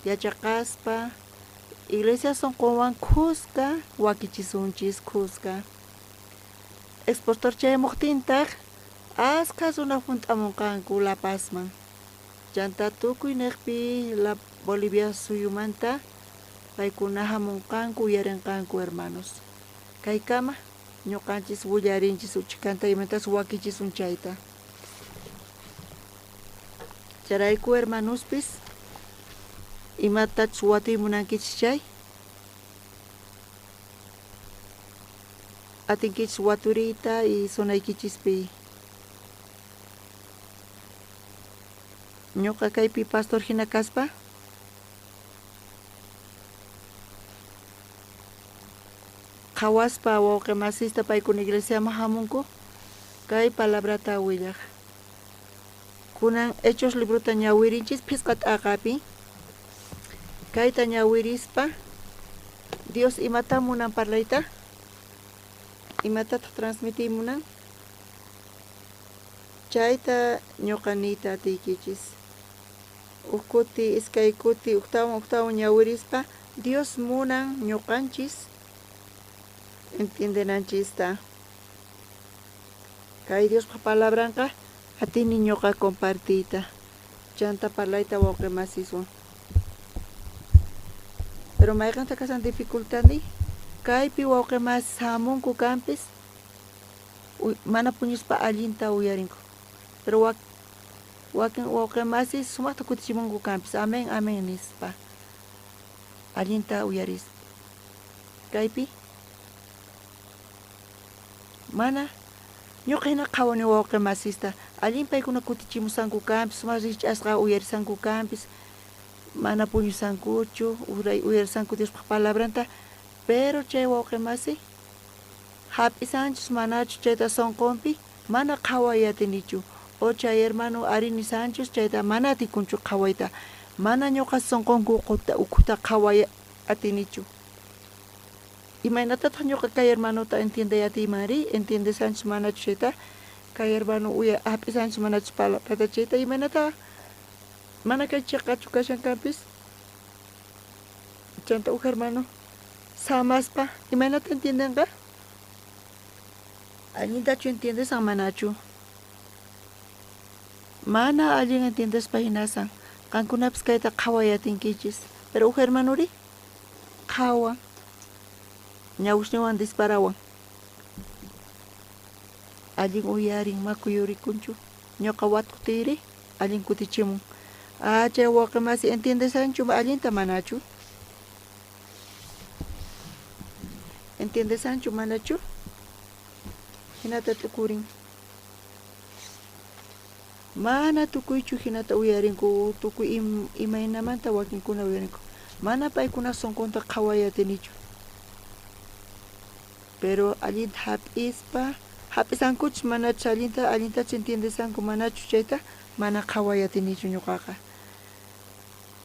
yachaqaspa iglesia sunquwan khuska wakichisunchis khuska expositor chayamuqtintaq askha runa hunt'amunqanku La Pazman chanta tukuy niqpi la Bolivia suyumanta Paykuna jamonqanku, uyarenqanku, hermanos. Kaykama ñuqanchis willarinchis uchkanta imatachus wakichisun chayta. Chayrayku hermanospis imatachus watuy munankichis chay atinkichis waturiyta y zonaykichispi. Ñuqa kaypi pastor hina kaspa qhawaspa wawqi masista paykuna iglesiaman jamunku kay palabrata willaj. Kunan Hechos librota ñawirinchis phisqa t'aqapi. Kayta ñawirispa Dios imata munan parlayta? Imatataq transmitiy munan? Chayta ñuqa niyta atiykichis. Uj kuti, iskay kuti, ujtawan ujtawan ñawirispa Dios munan ñuqanchis entiendenanchista. Kay Diospaj palabranqa atini ñuqa compartiyta. Chanta parlayta wawqi masiswan. Pero mayqanta kasan dificultadniy? Kaypi wawqi masis jamunku kanpis mana puñuspa allinta uyarinku. Pero wakin wawqi masis sumaqta kutichimunku kanpis amén, amén nispa. Allinta uyarispa. Kaypi mana ñuqa hina qhawani wawqi masista. Allin paykuna kutichimusanku kanpis, sumaq rich'asqa uyarisanku kanpis, mana puñusankuchu, uyarisanku Diospaj palabranta, pero chay wawqi masi hap'isanchus manachu chayta sonqonpi mana qhaway atinichu. O chay hermano ari nisanchus chayta mana atikunchu qhawayta. Mana ñuqa sonqonku ukhuta qhaway atinichu. Imaynatataq ñuqa kay hermanota entiendey atiymanri? Entiendesanchus manachu chayta? Kay hermano hap'isanchus manachu palabrata chayta? Imaynata mana kay cheqachu kashan kanpis? Chanta uj hermano samaspa imaynata entiendenqa? Allintachu entiendesan manachu? Mana allin entiendespa hinasan. Qankunapis kayta qhaway atinkichis. Pero uj hermanori qhawan. Ñawusniwan disparawan. Allin uyarin, makuyurikunchu. Ñuqa watuqtiyri allin kutichimun. Ah, chay wawqi masi entiendesanchu allinta manachu? Entiendesanchu manachu? Hinata t'ukurin. Mana tukuychu hinata uyarinku, tukuy imaynamanta wakinkuna uyarinku. Mana paykuna sonqonta qhaway atinichu. Pero allinta hap'ispa, hap'isankuchus manachus allinta, allintachu entiendesanku manachu chayta, mana qhaway atinichu ñuqaqa.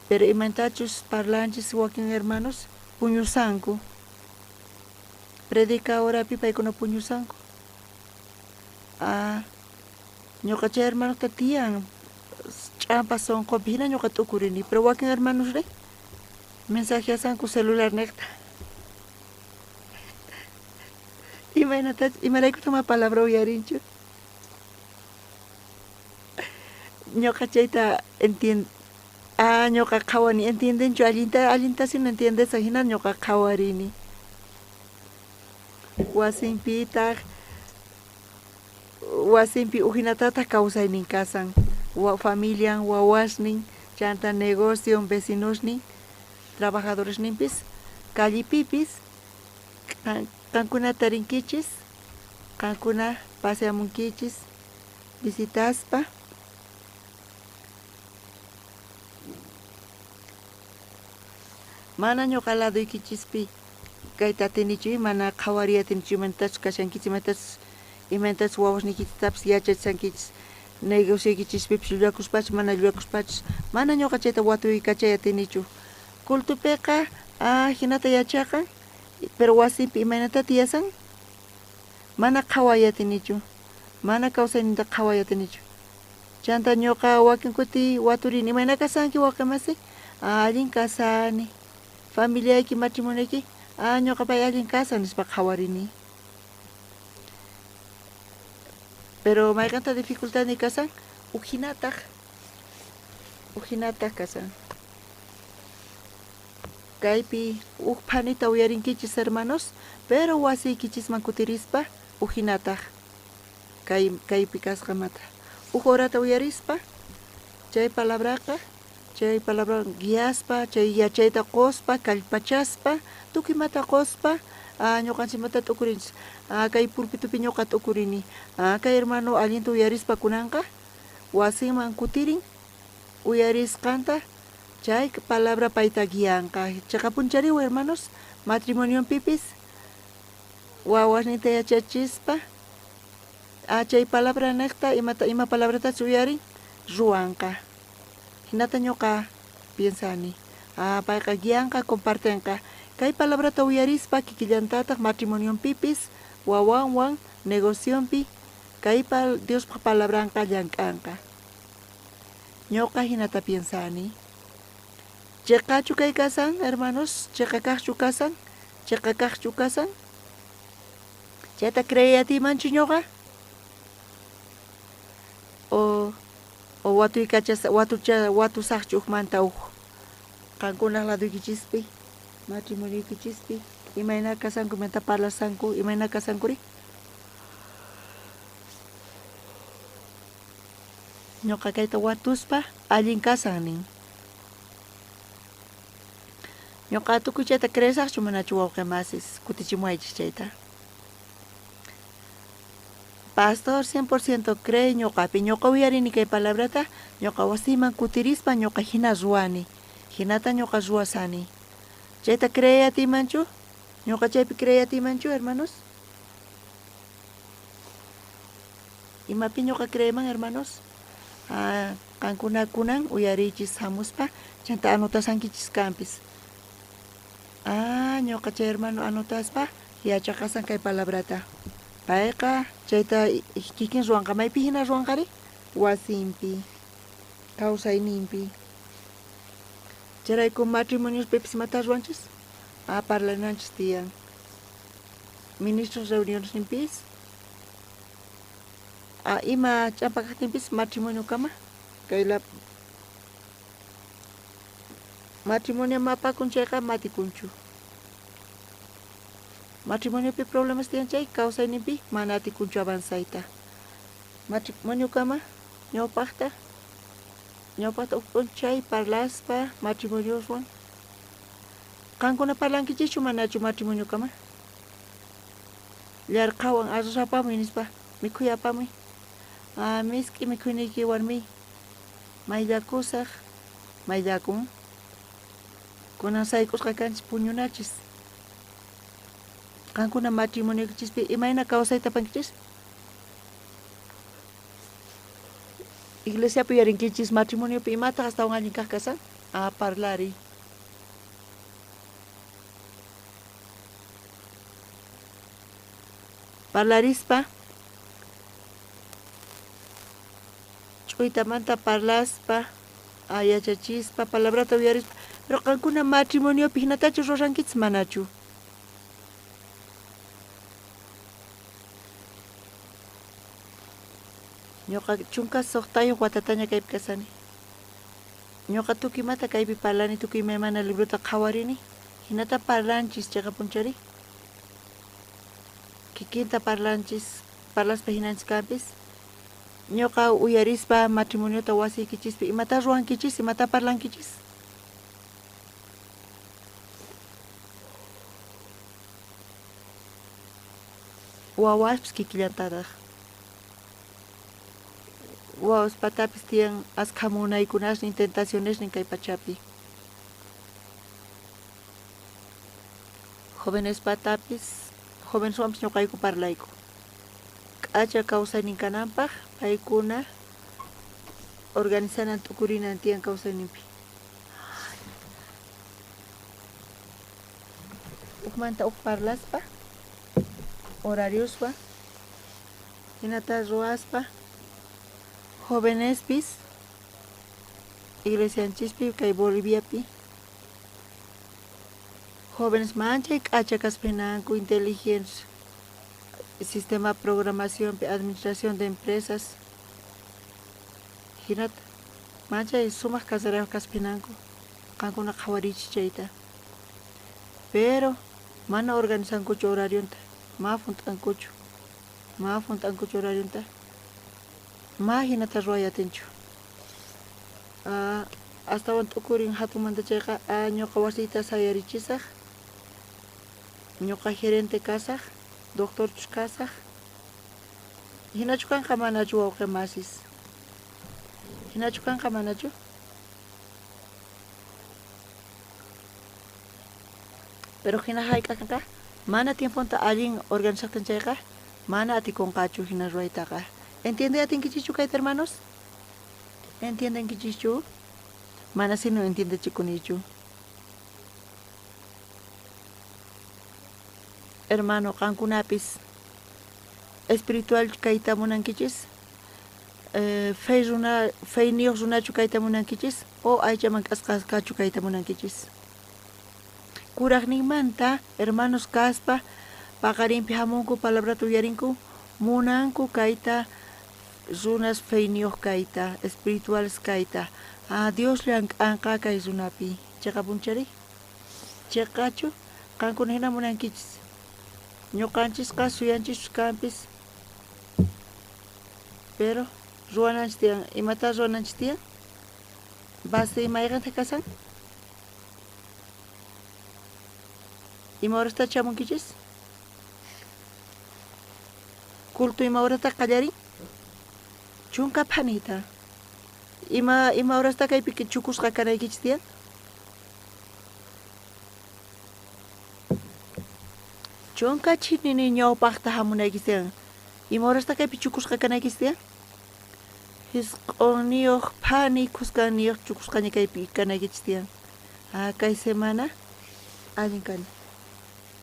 Pero imaynatachus parlanchis wakin hermanos puñusanku. Predica horapi paykuna puñusanku. Ah, ñuqa chay hermanota tiyan ch'ampa sonqonpi hina ñuqa t'ukurini, pero wakin hermanos ri mensajeasanku celular niqta. Imaynatach imaraykutaq ma palabra uyarinchu? Ñuqa chayta entien ah ñuqa qhawani entiendenchu allinta allintasina entiendesan hina ñuqa qhawarini. Wasinpitaq wasinpi ujinatataq kawsaynin kasan. Familian, wawasnin, chanta negocion, vecinosnin, trabajadoresninpis, callepipis qankuna tarinkichis, qankuna paseamunkichis, visitaspa. Mana ñuqa ladoykichispi kayta atinichu, mana qhawariy atinichu imaynatachus kashankichis, imaynatachus imaynatachus wawasniykichistapis yachachisankichis, negocioykichispipis llullakuspachus mana llullakuspachus, mana ñuqa chayta watuykachay atinichu. Cultopiqa ah hinata yachaqan, pero wasinpi imaynata tiyasan? Mana qhaway atinichu, mana kawsayninta qhaway atinichu. Chanta ñuqa wakin kuti waturini, imayna kasanki wawqi masi? Ah, allin kasani. Familiayki, matrimonioyki? Ah, ñuqa pay allin kasan nispa qhawarini. Pero mayqanta dificultadniy kasan? Ujinataq, ujinataq kasan. Kaypi uj phanita uyarinkichis hermanos, pero wasiykichisman kutirispa ujinataj kay kaypi kasqamata. Uj horata uyarispa chay palabraqa chay palabra guiaspa, chay yachayta qospa, kallpachaspa, tukuy imata qospa, ñuqanchikmanta t'ukurinchis. Kay pulpitupi ñuqa t'ukurini. Kay hermano allinta uyarispa kunanqa wasinman kutirin uyarisqanta chay palabra payta guianqa. Chiqapunchariw hermanos, matrimonionpipis wawasninta yachachispa chay palabra niqta imata ima palabratachus uyarin ruwanqa. Hinata ñuqa piensani. Payqa guianqa, compartenqa. Kay palabrata uyarispa kikillantataq matrimonionpipis wawanwan negocionpi kay Diospaq palabranqa llank'anqa. Ñuqa hinata piensani. Chiqachu kay kasan, hermanos? Chiqa kaqchu kasan? Chiqa kaqchu kasan? Chayta creey atiymanchu ñuqa? O o watuykachas watucha watusaqchu ujmanta uj qankunaq ladoykichispi matrimonioykichispi imayna kasanku imata parlasanku imayna kasankuri? Ñuqa kayta watuspa allin kasan nin. Ñuqa tukuy chayta creesaqchu manachu wawqi masis kutichimuwaychis chayta. Pastor 100% cree ñuqapi ñuqa uyarini kay palabrata ñuqa wasiyman kutirispa ñuqa hina ruwani hinata ñuqa ruwasani. Chayta creey atiymanchu? Ñuqa chaypi creey atiymanchu, hermanos? Imapi ñuqa creeyman, hermanos? Qankuna kunan uyariychis hamuspa chanta anotasankichis kanpis. Ñuqa chay hermano anotaspa yachaqasan kay palabrata. Payqa chayta kikin ruwanqa maypi hina ruwanqari? Wasinpi, kawsayninpi. Chayrayku matrimoniospipis imata ruwanchis? Parlananchis tiyan. Ministros reunionesninpis ima ch'ampa kajtinpis matrimonio kama kay la matrimonio mapakun chayqa matikunchu. Matrimoniopi problemas tiyan chay kawsayninpi mana atikunchu avanzayta. Matrimonio kama ñawpaqta ñawpaqta uj p'unchay parlaspa matrimonioswan qankuna parlankichischu manachu matrimonio kama? Llarqhawan arroz apamuy nispa mikhuy apamuy. Misk'i mikhuyniyki warmiy mayllakusaq mayllakun. Kunan sayk'usqa kanchis puñunachis. Qankuna matrimonioykichispi imayna kawsayta apankichis? Iglesiapi uyarinkichis matrimoniopi imataq astawan allin kaq kasan? Parlariy. Parlarispa ch'uytamanta parlaspa yachachispa palabrata uyarispa pero qankuna matrimoniopi hinatachu rurankichis manachu? Ñuqa 16 watataña kaypi kasani. Ñuqa tukuy imata kaypi parlani, tukuy imaymana librota qhawarini, hinata parlanchis chiqapunchari. Kikinta parlanchis, parlaspa hinanchis kanpis. Ñuqa uyarispa matrimoniota wasiykichispi imata ruwankichis, imata parlankichis? Wawaspis kikillantataq. Wawaspatapis tiyan askha munaykunasnin, tentacionesnin kay pachapi. Jovenespatapis, joveneswanpis ñuqayku parlayku. K'acha kawsaynin kananpaq paykuna organizanan t'ukurinan tiyan kawsayninpi. Ujmanta uj parlaspa, horarioswan, hinata ruwaspa, jovenespis iglesianchispi kay Boliviapi jóvenes manchay k'acha kaspa hinanku inteligentes sistema programacionpi administración de empresas hinata manchay sumaq casarayuq kaspa hinanku qankuna qhawariychis chayta. Pero mana organizankuchu horarionta, ma junt'ankuchu, ma junt'ankuchu horarionta, ma hinata ruway atinchu. Astawan t'ukurin hatunmanta chayqa, ñuqa wasiyta sayarichisaj, ñuqa gerente kasaj, doctorchus kasaj. Hinachu kanqa manachu wawqi masis? Hinachu kanqa manachu? Pero hina hayk'aqqa mana tiemponta allin organizaqtin chayqa mana atikunqachu hina ruwaytaqa. Entiende atinkichikchu kayta hermanos? Entiendenkichikchu? Mana sino entiendechikunichu. Hermano, qankunapis espiritual kayta munankichis? Fe runa, feyniyuq runachu kayta munankichis? O aychaman k'asqasqachu kayta munankichis? Kuraqninmanta hermanos kaspa paqarinpi hamunku palabrata uyarinku, munanku kayta runas feyniyuq kayta, espirituales kayta. Dios llank'anqa kay runapi. Chiqapunchari? Chiqachu? Qankuna hina munankichis. Ñuqanchisqa suyanchischus kanpis. Pero ruwananchis tiyan. Imata ruwananchis tiyan? Base mayqanta kasan? Ima horasta chamunkichis? Culto ima horata qallarin? Chunka phanita. Ima horasta kaypi chukusqa kanaykichis tiyan? Chunka chinini ñawpaqta hamunaykichis tiyan. Ima horasta kaypi chukusqa kanaykichis tiyan? Hisq'unniyuq phani khuskanniyuq chukusqaña kaypi kanaykichis tiyan. Kay semana allin kani.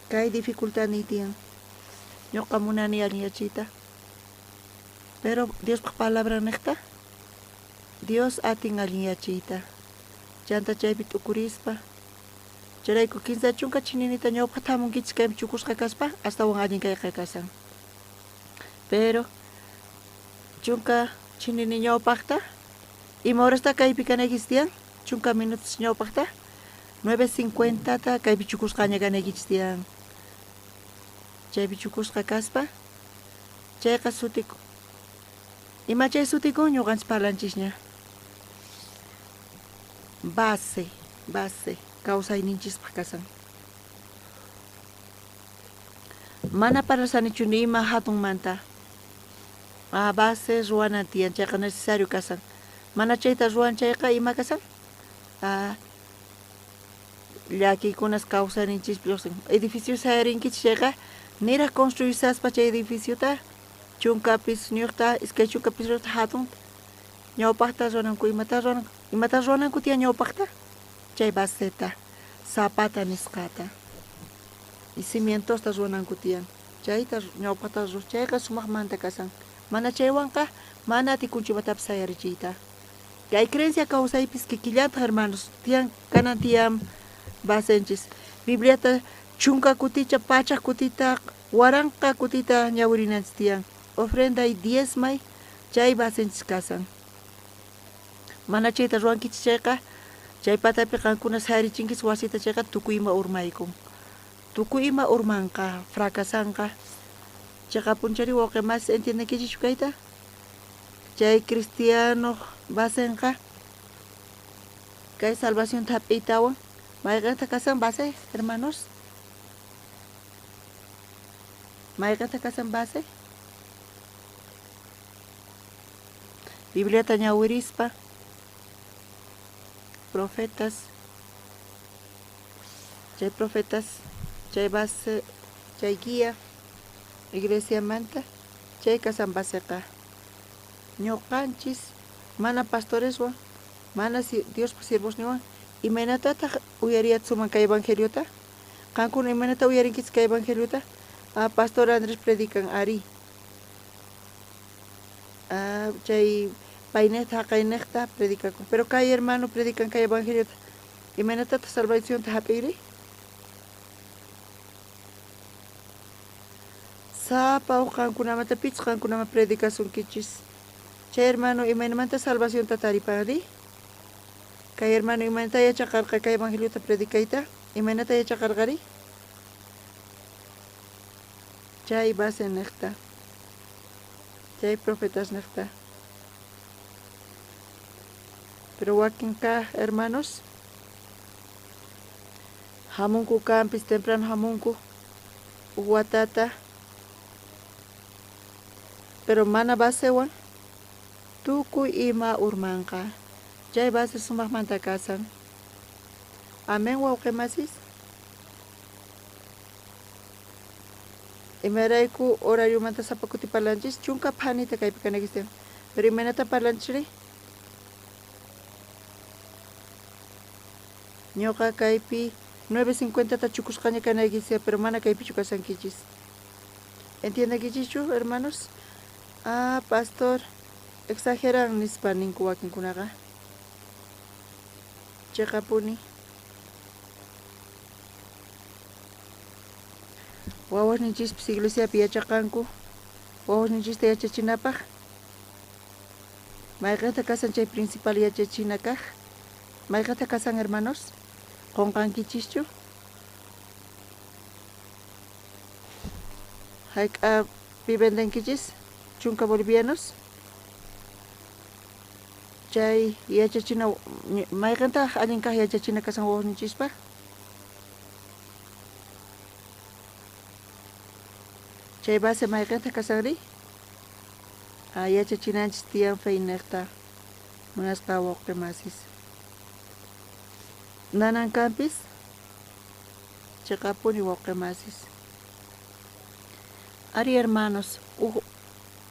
Kay dificultadniy tiyan. Ñuqa munani allinyachiyta. Pero Diospaq palabra niqta, Dios atin allinyachiyta. Chanta chaypi t'ukurispa. Chayrayku kinsa chunka chininita ñawpaqta hamunkichis kaypi chukusqa kaspa, astawan allin kayqa kasan. Pero chunka chinini ñawpaqta, ima horasta kaypi kanaykichis tiyan? Chunka minutos ñawpaqta, 9:50ta kaypi chukusqaña kanaykichis tiyan. Chaypi chukusqa kaspa, chayqa sutikun. Ima chay sutikun ñuqanchis parlanchisña. Base, base, kawsayninchispaq kasan. Mana parlasanichu ni ima hatunmanta. Base ruwanan tiyan, chayqa necesario kasan. Mana chayta ruwan chayqa ima kasan? Llakiykunas kawsayninchispi lluqsin. Edificio sayarinkichis chayqa, niraq construisaspa chay edificiota, chunka pisniyuqta, iskay chunka pisniyuqta hatun ñawpaqta ruwananku, imata ruwananku, imata ruwananku tiyan ñawpaqta? Chay baseta, zapata nisqata. Y cimientosta ruwananku tiyan. Chayta ñawpaqta ruwan, chayqa sumaqmanta kasan. Mana chaywanqa mana atikunchu imatapis sayarichiyta. Kay creencia kawsaypis kikillantaq hermanos, tiyan kanan tiyan basenchis. Bibliata chunka kuticha, pachak kutita, waranqa kutita ñawirinanchis tiyan. Ofrenda y diezmay chay basenchis kasan. Mana chayta ruwankichis chayqa, chay patapi qankuna sayarichinkichis wasita chayqa tukuy ima urmaykun. Tukuy ima urmanqa, fracasanqa. Chiqapunchari wawqi masis entiendenkichischu kayta? Chay cristianoq basenqa kay salvacionta hap'iytawan mayqenta kasan base, hermanos? Mayqenta kasan base? Bibliata ñawirispa, profetas, chay profetas, chay base, chay guía, iglesiamanta, chay kasan baseqa. Ñuqanchis mana pastoreswan, mana Diospa siervosniwan, imaynatataq uyariyatsuman kay evangeliota? Qankuna imaynata uyarinkichis kay evangeliota? Pastor Andrés predican, ari. Chay paynejta haqaynejta predicakun. Pero kay hermano predican kay evangeliota. Imaynatataq salvacionta hap'iyri? Sapa uj qankunamanta pichus qankunaman predicasunkichis. Chay hermano imaynamanta salvacionta taripanri? Kay hermano imaynata yachaqarqa kay evangeliota predicayta? Imaynata yachaqarqari? Chay base nejta, chay profetas nejta. Pero wakin kaj hermanos hamunku kanpis temprano hamunku uj watata, pero mana basewan tukuy ima urmanqa. Chay base sumajmanta kasan. Amén, wawqi masis. Imarayku horariomanta sapa kuti parlanchis, chunka phanita kaypi kanaykichis tiyan. Pero imaynata parlanchikri? Ñuqa kaypi 9:50 ta chukusqaña kanaykichis, pero mana kaypichu kashankichis. Entiendenkichischu, hermanos? Ah, pastor, exageran nispa ninku wakinkunaqa. Cheqapuni. Wawasninchispis iglesiapi yachaqanku, wawasninchista yachachinapaj. Mayqenta kasan chay principal yachachina kaj? Mayqenta kasan, hermanos? Qonqankichischu? Hayk'api vendenkichis? Chunka bolivianos? Chay yachachina, mayqentaq allin kaj yachachina kasan wawasninchispaj? Chay base mayqentaq kasanri? Ah, yachachinanchis tiyan feynejta, munasqa wawqi masis. Nanan kanpis? Cheqapuni wawqi masis. Ari hermanos, uj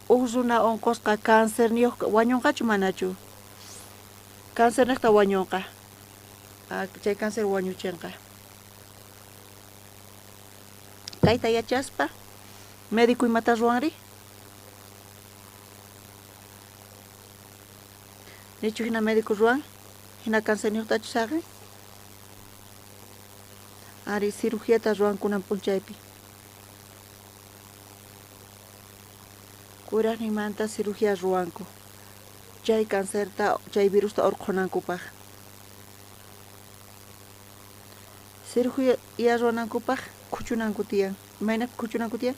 uj runa onqosqa cancerniyuq wañunqachu manachu? Cancernejta wañunqa. Ah, chay cáncer wañuchinqa. Kayta yachaspa, médico imata ruwanri? Nichu hina médico ruwan? Hina cancerniyuqtachu saqin? Ari, cirugiata ruwan kunan p'unchaypi. Kurajninmanta cirugía ruwanku. Chay cancerta, chay virusta urqhunankupaq. Cirugía ruwanankupaq khuchunanku tiyan. Imaynapi khuchunanku tiyan?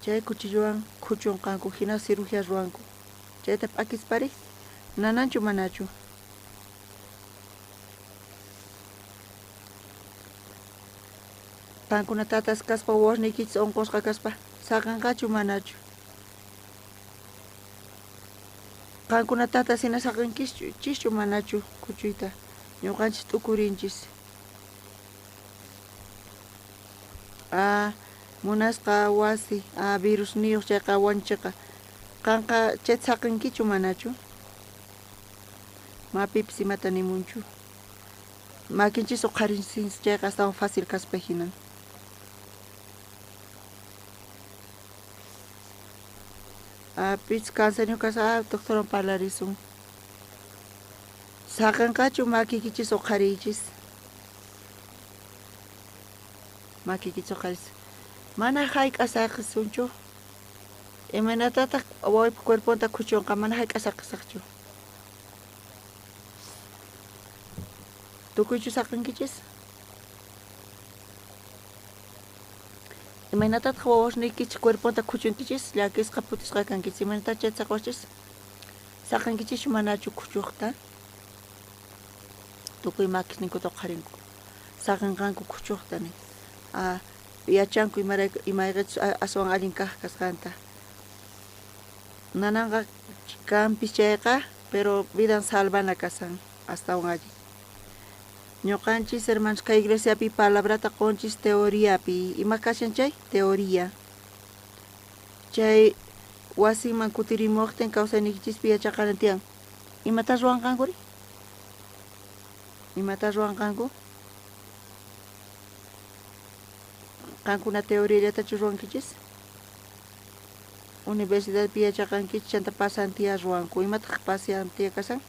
Chay cuchillowan khuchunqanku, hina cirugía ruwanku. Chayta p'akispari, nananchu manachu? Qankuna tatas kaspa wawasniykichis onqosqa kaspa, saqenqachu manachu? Qankuna tatas hina saqenkichischu manachu khuchuyta? Ñuqanchis t'ukurinchis. Ah, munasqa wasi, ah, virusniyuq chayqa wañuchiqa. Qanqa chayta saqenkichu manachu? Ma pipis imata nimunchu. Makinchis uqharinchis chayqa astawan fácil kaspa hinan. Ah, pich cancerniyuq kaspa, ah, doctorwan parlarisun. Saqenqachu makiykichis uqhariychis? Makiykichis uqharis. Mana hayk'a saqisunchu. Imaynatataq wawaypa cuerponta khuchunqa? Mana hayk'a saqisaqchu. Tukuychu saqenkichis? Imaynatataq wawasniykichis cuerponta khuchunkichis? Llakisqa phutisqa kankichis. Imaynatataq chayta saqewachis? Saqenkichischu manachu khuchuqta? Tukuy makisninkuta uqharinku. Saqenqanku khuchuqta nin. Ah, yachanku imarayku imayqechus aswan allin kaq kasqanta. Nananqa kanpis chayqa, pero vidan salvana kasan astawan allin. Ñuqanchis hermanos kay iglesiapi palabrata qonchis teoriapi. Ima kashan chay? Teoría. Chay wasinman kutirimuqtin kawsayniykichispi yachaqanan tiyan. Imata ruwanqankuri? Imata ruwanqanku? Qankuna teoriallatachu ruwankichis? Universidadpi yachaqankichis chanta pasantía ruwanku. Imataq pasantía kashan?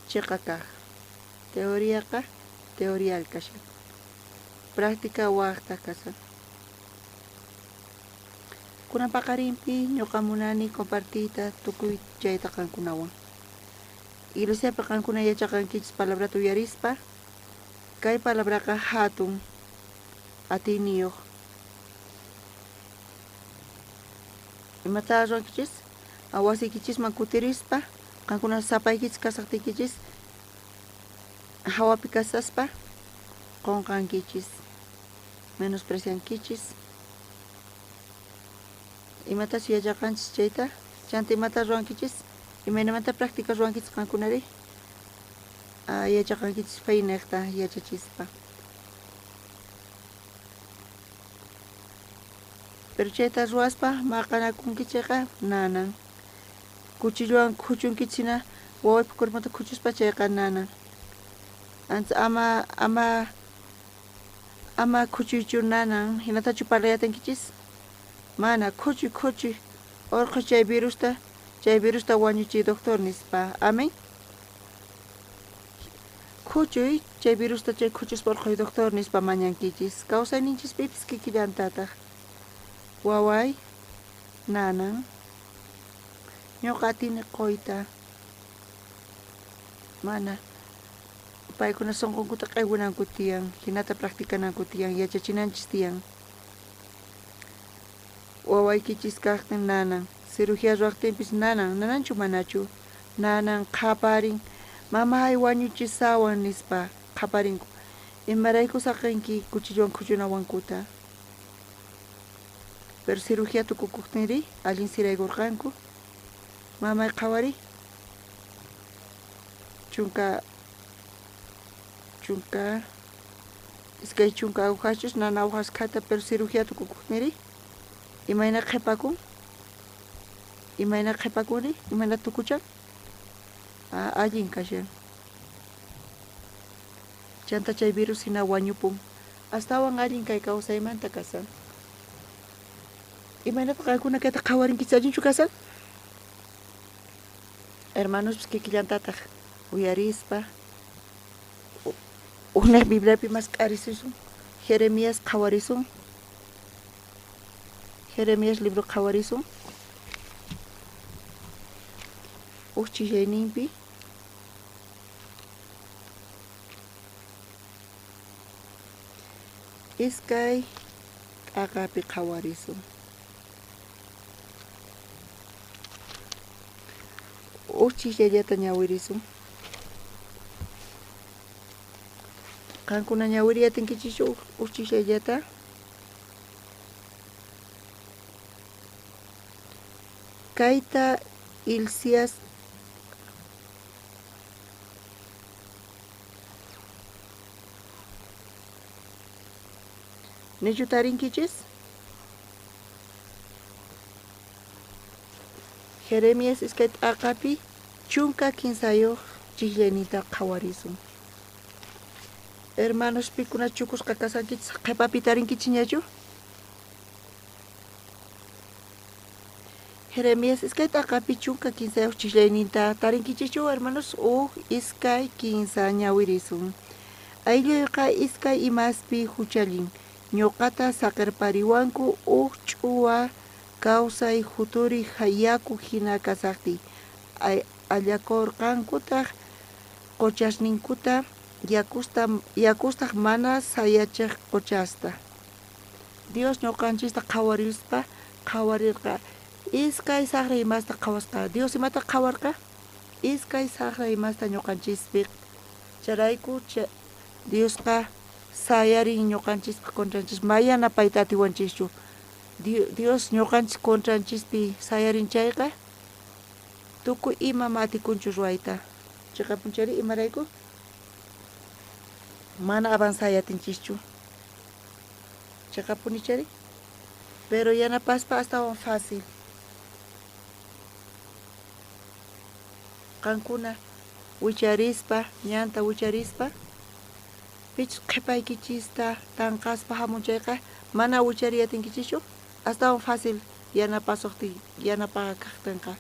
Chiqa kaq. Teoriaqa teorial kashan. Práctica waqtaq kashan. Kunan paqarinpi ñuqa munani compartiyta tukuy chayta qankunawan. Iglesiapi qankuna yachaqankichis palabrata uyarispa, kay palabraqa hatun. Atiyniyoj. Imatá ruwankichis? Wasiykichisman kutirispa, qankuna sapaykichis kasajtiykichis, jawapi kasaspa qonqankichis, menospreciankichis. Imatachus yachaqanchis chayta, chanta imatá ruwankichis? Imaynamanta práctica ruwankichis qankunari? Yachaqankichis feynejta yachachispa. Pero chayta ruwaspa maqanakunkichejqa nanan. Cuchillowan khuchunkichis hina wawaypa cuerponta khuchuspa chayqa nanan. Antes ama ama ama khuchuychu nanan, hinatachu parlayatankichis? Mana, khuchuy khuchuy, orqho chay virusta, chay virusta wañuchiy doctor nispa. Amén. Khuchuy chay virusta chay khuchuspa orqhoy doctor nispa mañankichis. Kawsayninchispipis kikillantataq. Waway nanan. Ñuqa atini qoyta. Mana. Paykuna sonqonkuta q'ewinanku tiyan, hinata practicananku tiyan, yachachinanchis tiyan. Wawaykichis kajtin nanan, cirugía ruwajtinpis nanan, nananchu manachu? Nanan, qhaparin, mamay wañuchisawan nispa qhaparinku. Imarayku saqenki cuchillowan khuchunawankuta? Pero cirugía tukukojtinrí allin siraykorqanku. Mamay qhawari chunka chunka iskay chunka agujaschus nana agujas khata, pero cirugía tukukojtinrí imayna qhepakun? Imayna qhepakunri? Imayna tukuchan? Allin kashan. Chanta chay virus hina wañupun. Astawan allin kay kawsaymanta kasan. Imaynataq qankuna kayta qhawarinkichis allinchu kasan? Hermanospis kikillantataq uyarispa ujnej Bibliapi mask'arisisun, Jeremías qhawarisun. Jeremías libro qhawarisun. Uj chillayninpi iskay t'aqapi qhawarisun. Uj chijllallata ñawirisun. Qankuna ñawiriy atinkichischu uj chijllallata? Kayta Hilcias Nichu tarinkichis? Jeremías iskay t'aqapi 13 chijllaynita qhawarisun. Hermanos, pikuna chukusqa kasankichis qhepapi tarinkichisñachu? Jeremías iskay t'aqapi 13 chijllayninta tarinkichischu, hermanos? Uj, iskay, kinsa ñawirisun. Aylluyqa iskay imaspi juchallin. Ñuqata saqerpariwanku uj ch'uwa kawsay juturi yaku hina kasajtiy. Allakorqankutaj qochasninkuta yakustaj mana sayachej qochasta. Dios ñuqanchista qhawarispa qhawarirqa. Iskay sajra imasta qhawasqa. Dios imata qhawarqa? Iskay sajra imasta ñuqanchispi. Chayrayku Diosqa sayarin ñuqanchispaj contranchis. Mayana payta atiwanchischu. Dios ñuqanchis contranchispi sayarin chayqa tukuy ima ma atikunchu ruwayta. Chiqapunchari imarayku? Mana avanzay atinchischu. Chiqapunichari? Pero yanapaspa astawan fácil. Qankuna wicharispa, ñanta wicharispa, pichus qhepaykichista tanqaspa hamun chayqa mana wichariy atinkichischu, astawan fácil yanapasuqtin yanapaqa kaqtinqa.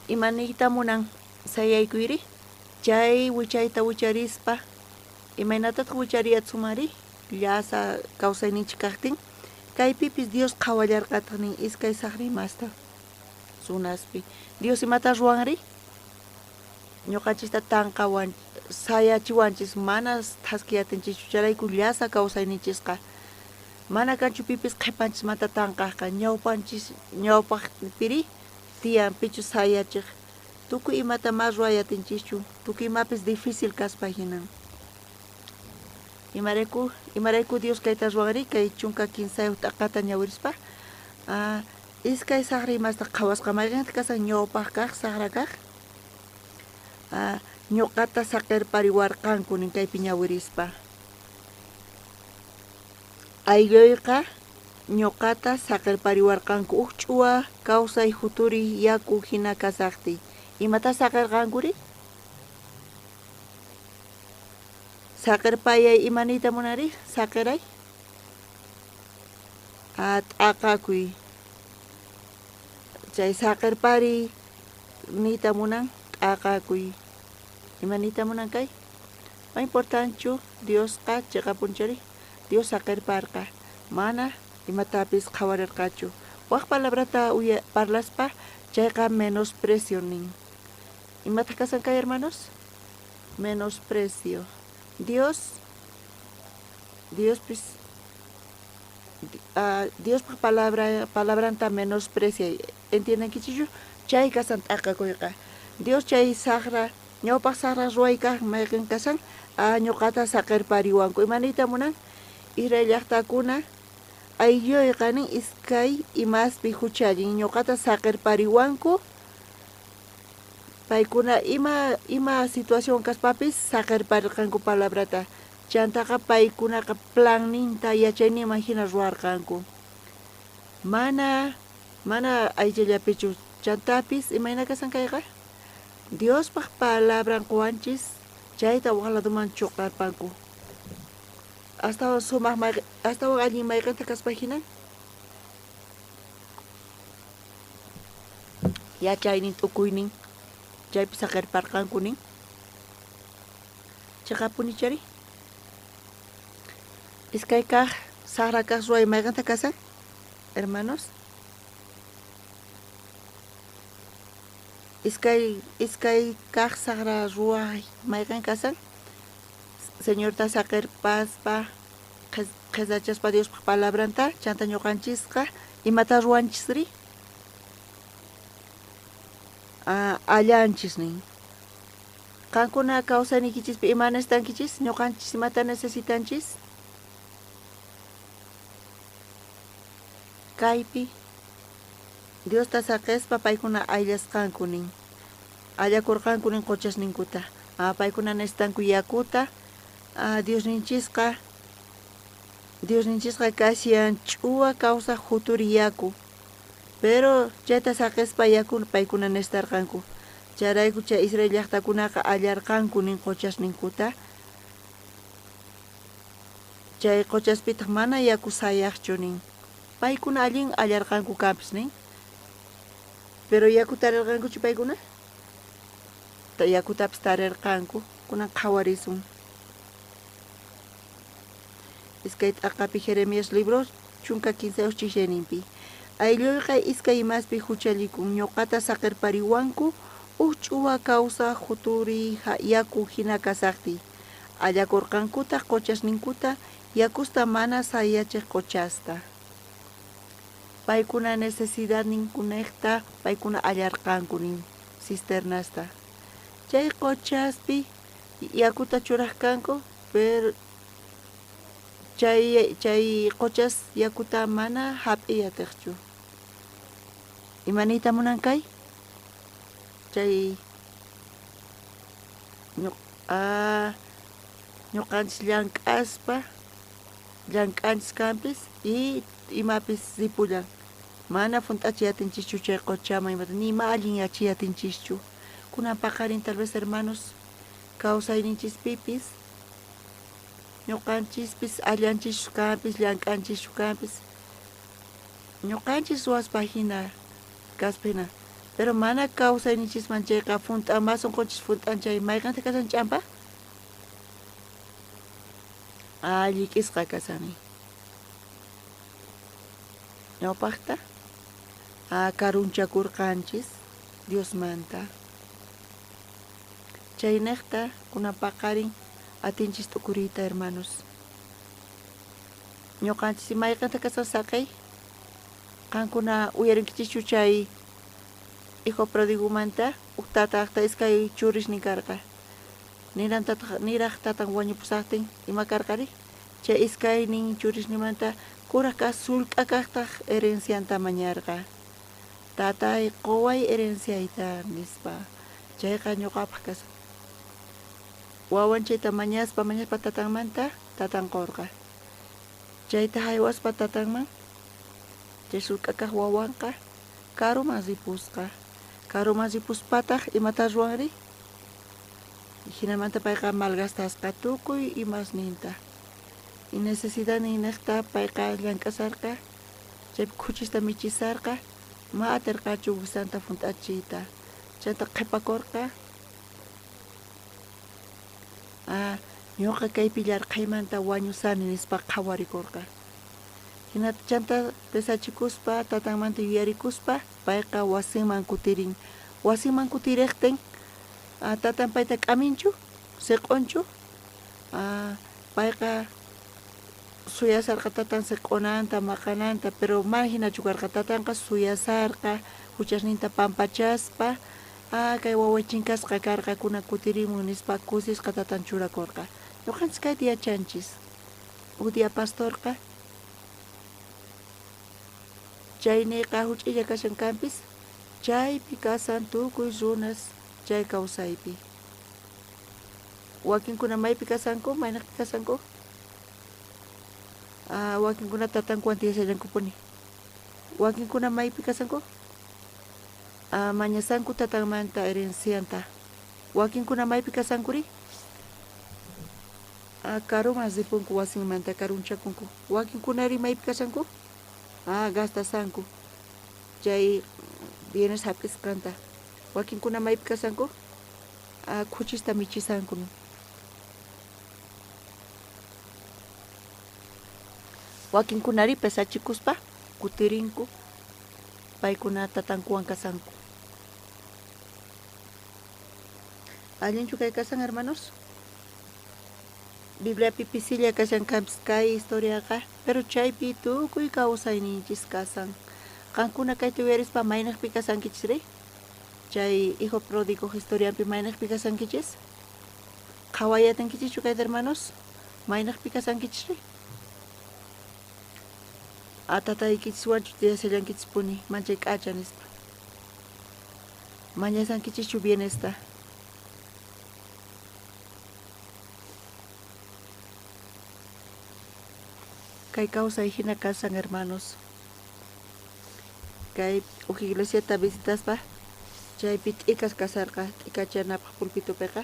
Ima niyta munan sayaykuyri? Chay wichayta wicharispa, imaynatataq wichariyatsumanri? Llasa kawsayninchik kaqtin, kaypipis Dios qhawallarqataq nin iskay saqra imasta runaspi. Dios imata ruwanri? Ñuqanchista tanqawan Sayachiwanchis mana thaskiyatinchikchu, chayrayku llasa kawsayninchisqa. Mana kanchu pipis qhipanchismanta tanqajqa, ñawpanchis ñawpaqpiri tiyan pichus sayachiq. Tukuy imata ma ruway atinchischu, tukuy imapis difícil kaspa hinan. Imarayku imarayku Dios kayta ruwanri kay 13 t'aqata ñawirispa? Iskay saqra imasta qhawasqa, mayqintaq kasan ñawpaq kaq saqra kaq? Ñuqata saqirpariwarqanku nin kaypi ñawirispa. Aylluyqa ñuqata saqirpariwarqanku uj ch'uwa kawsay juturi yaku hina kasaqtiy. Imata saqirqankuri? Saqirpayay ima niyta munari? Saqiray? T'aqakuy. Chay saqirpariy niyta munan t'aqakuy. Ima niyta munan kay? Ma importanchu Diosqa chiqapunchari? Dios saqirparqa, mana imatapis qhawarirqachu. Waj palabrata uya parlaspa chayqa menosprecio nin. Imataq kasan kay, hermanos? Menosprecio. Dios Diospis Diospaj palabra palabranta menospreciay. Entiendenkichischu? Chay kasan t'aqakuyqa. Dios chay saqra ñawpaq saqra ruway kaq mayqin kasan ñuqata saqirpariwanku. Ima niyta munan? Israel llaqtakuna aylluyqa nin iskay imaspi juchallin ñuqata saqirpariwanku. Paykuna ima ima situación kaspapis saqirparirqanku palabrata. Chantaqa paykunaqa planninta yachayninman hina ruwarqanku. Mana mana aychallapichu chantapis imayna kasan kayqa? Diospaj palabran quwanchis chayta waj ladoman chuqarpanku. Astawan sumaq astawan allin mayqinta kaspa hinan? Yachaynin t'ukuynin chaypi saqirparqanku nin. Chiqapuni chari? Iskay kaq saqra kaq ruway mayqinta kasan? Hermanos? Iskay iskay kaq saqra ruway mayqin kasan? Señorta saqirpaspa qhisachaspa Diospaj palabranta chanta ñuqanchisqa imata ruwanchisri? Allanchis nin. Qankuna kawsayniykichispi ima necesitankichis? Ñuqanchis imata necesitanchis? Kaypi Diosta saqispa paykuna ayllasqanku nin. Allakurqanku nin quchasninkuta. Paykuna necesitanku yakuta. Diosninchisqa Diosninchisqa kashan ch'uwa kawsaq juturi yaku. Pero chayta saqispa yaku paykuna necesitarqanku. Chayrayku chay Israel llaqtakunaqa allarqanku nin quchasninkuta. Chay quchaspitaq mana yaku sayaqchu nin. Paykuna allin allarqanku kanpis nin. Pero yaku tarirqankuchu paykuna? Yakutapis tarirqanku. Kunan qhawarisun. Iskay t'aqapi Jeremías libro 13 ch'isiyninpi. Aylluyqa iskay imaspi juchallikun, ñuqata saqirpariwanku uj ch'uwa kawsaj juturi yaku hina kasaqtiy. Allakurqankutaq quchasninkuta, yakusta mana sayachiq quchasta. Paykuna necesidadninkunejta paykuna allarqanku nin cisternasta. Chay quchaspi yakuta churaq kanku, pero chay chay quchas yakuta mana hap'iy atiqchu. Ima niyta munan kay? Chay ñuqanchis llank'aspa llank'anchis kanpis y imapis ripullan. Mana junt'achiy atinchischu chay quchaman imata ni ima allin yachiy atinchischu. Kunan paqarin tal vez hermanos kawsayninchispipis ñuqanchispis allanchis kanpis llank'anchischu kanpis ñuqanchis ruwaspa hina kaspa hina pero mana kawsayninchisman chayqa junt'an ma sunqunchis junt'an chay mayqinta kasan ch'ampa llik'isqa kasani. Ñawpaqta karunchakurqanchis Diosmanta. Chaynejta kunan paqarin atinchis t'ukuriyta, hermanos. Ñuqanchis mayqenta kasqan saqey? Qankuna uyarinkichischu chay hijo prodigomanta? Uj tatajta iskay churisnin karqa. Niraj tatan wañupusajtin ima karqari? Chay iskaynin churisninmanta kuraj kaj sullk'a kajtaj herencianta mañarqa. Tatay, qoway herenciayta, nispa. Chayqa ñuqapaj kashan. Wawan chayta mañaspa, mañaspa tatanmanta, tatan qorqa. Chayta jaywaspa tatanman, chay sullk'a kaj wawanqa karuman ripusqa. Karuman ripuspataj imata ruwanri? Jinamanta payqa malgastasqa tukuy imasninta. Y necesidadninnejta payqa llank'asarqa, chaypi khuchista michisarqa, ma aterqachu wisanta junt'achiyta. Chanta qhipakorqa. Ah, ñuqa kaypi llarqhaymanta wañusani nispa qhawarikorqa. Jinata chanta pesachikuspa, tatanmanta yuyarikuspa, payqa wasinman kutirin. Wasinman kutirejtin, tatan payta k'aminchu, seq'onchu? Payqa suyasarqa tatan seq'onanta, maqananta, pero mana jinachu karqa. Tatanqa suyasarqa juchasninta pampachaspa, kay wawa chinkasqa karqa, kunan kutirimun nispa kusisqa tatan churakorqa. Ñuqanchis kayta yachanchis. Uj día pastorqa chayniqa juch'illa kashan kanpis, chaypi kasan tukuy runas chay kawsaypi. Wakinkuna maypi kasanku, maynejpi kasanku? Wakinkuna tatankuwan tiyashallankupuni. Wakinkuna maypi kasanku? Mañasanku tatanmanta herencianta. Wakinkuna maypi kasankuri? Karuman ripunku wasinmanta, karunchakunku. Wakinkunari maypi kasanku? Gastasanku chay bienes hap'isqanta. Wakinkuna maypi kasanku? Khuchista michisanku. Wakinkunari pesachikuspa kutirinku, paykuna tatankuwan kasanku. Allinchu kay kasan, hermanos? Bibliapi pisilla kashan kanpis kay historiaqa, pero chaypi tukuy kawsayninchis kasan. Qankuna kayta uyarispa maynejpi kasankichisri? Chay hijo pródigo historianpi maynejpi kasankichis? Qhawayatinkichishchu kayta, hermanos? Maynejpi kasankichisri? Tataykichiswanchu tiyashallankichispuni manchay k'acha nispa. Mañasankichischu bienesta? Kay kawsay hina kasan, hermanos. Kay uj iglesiata visitaspa chaypi t'ikas kasarqa, t'ikachanapaj pulpitupiqa.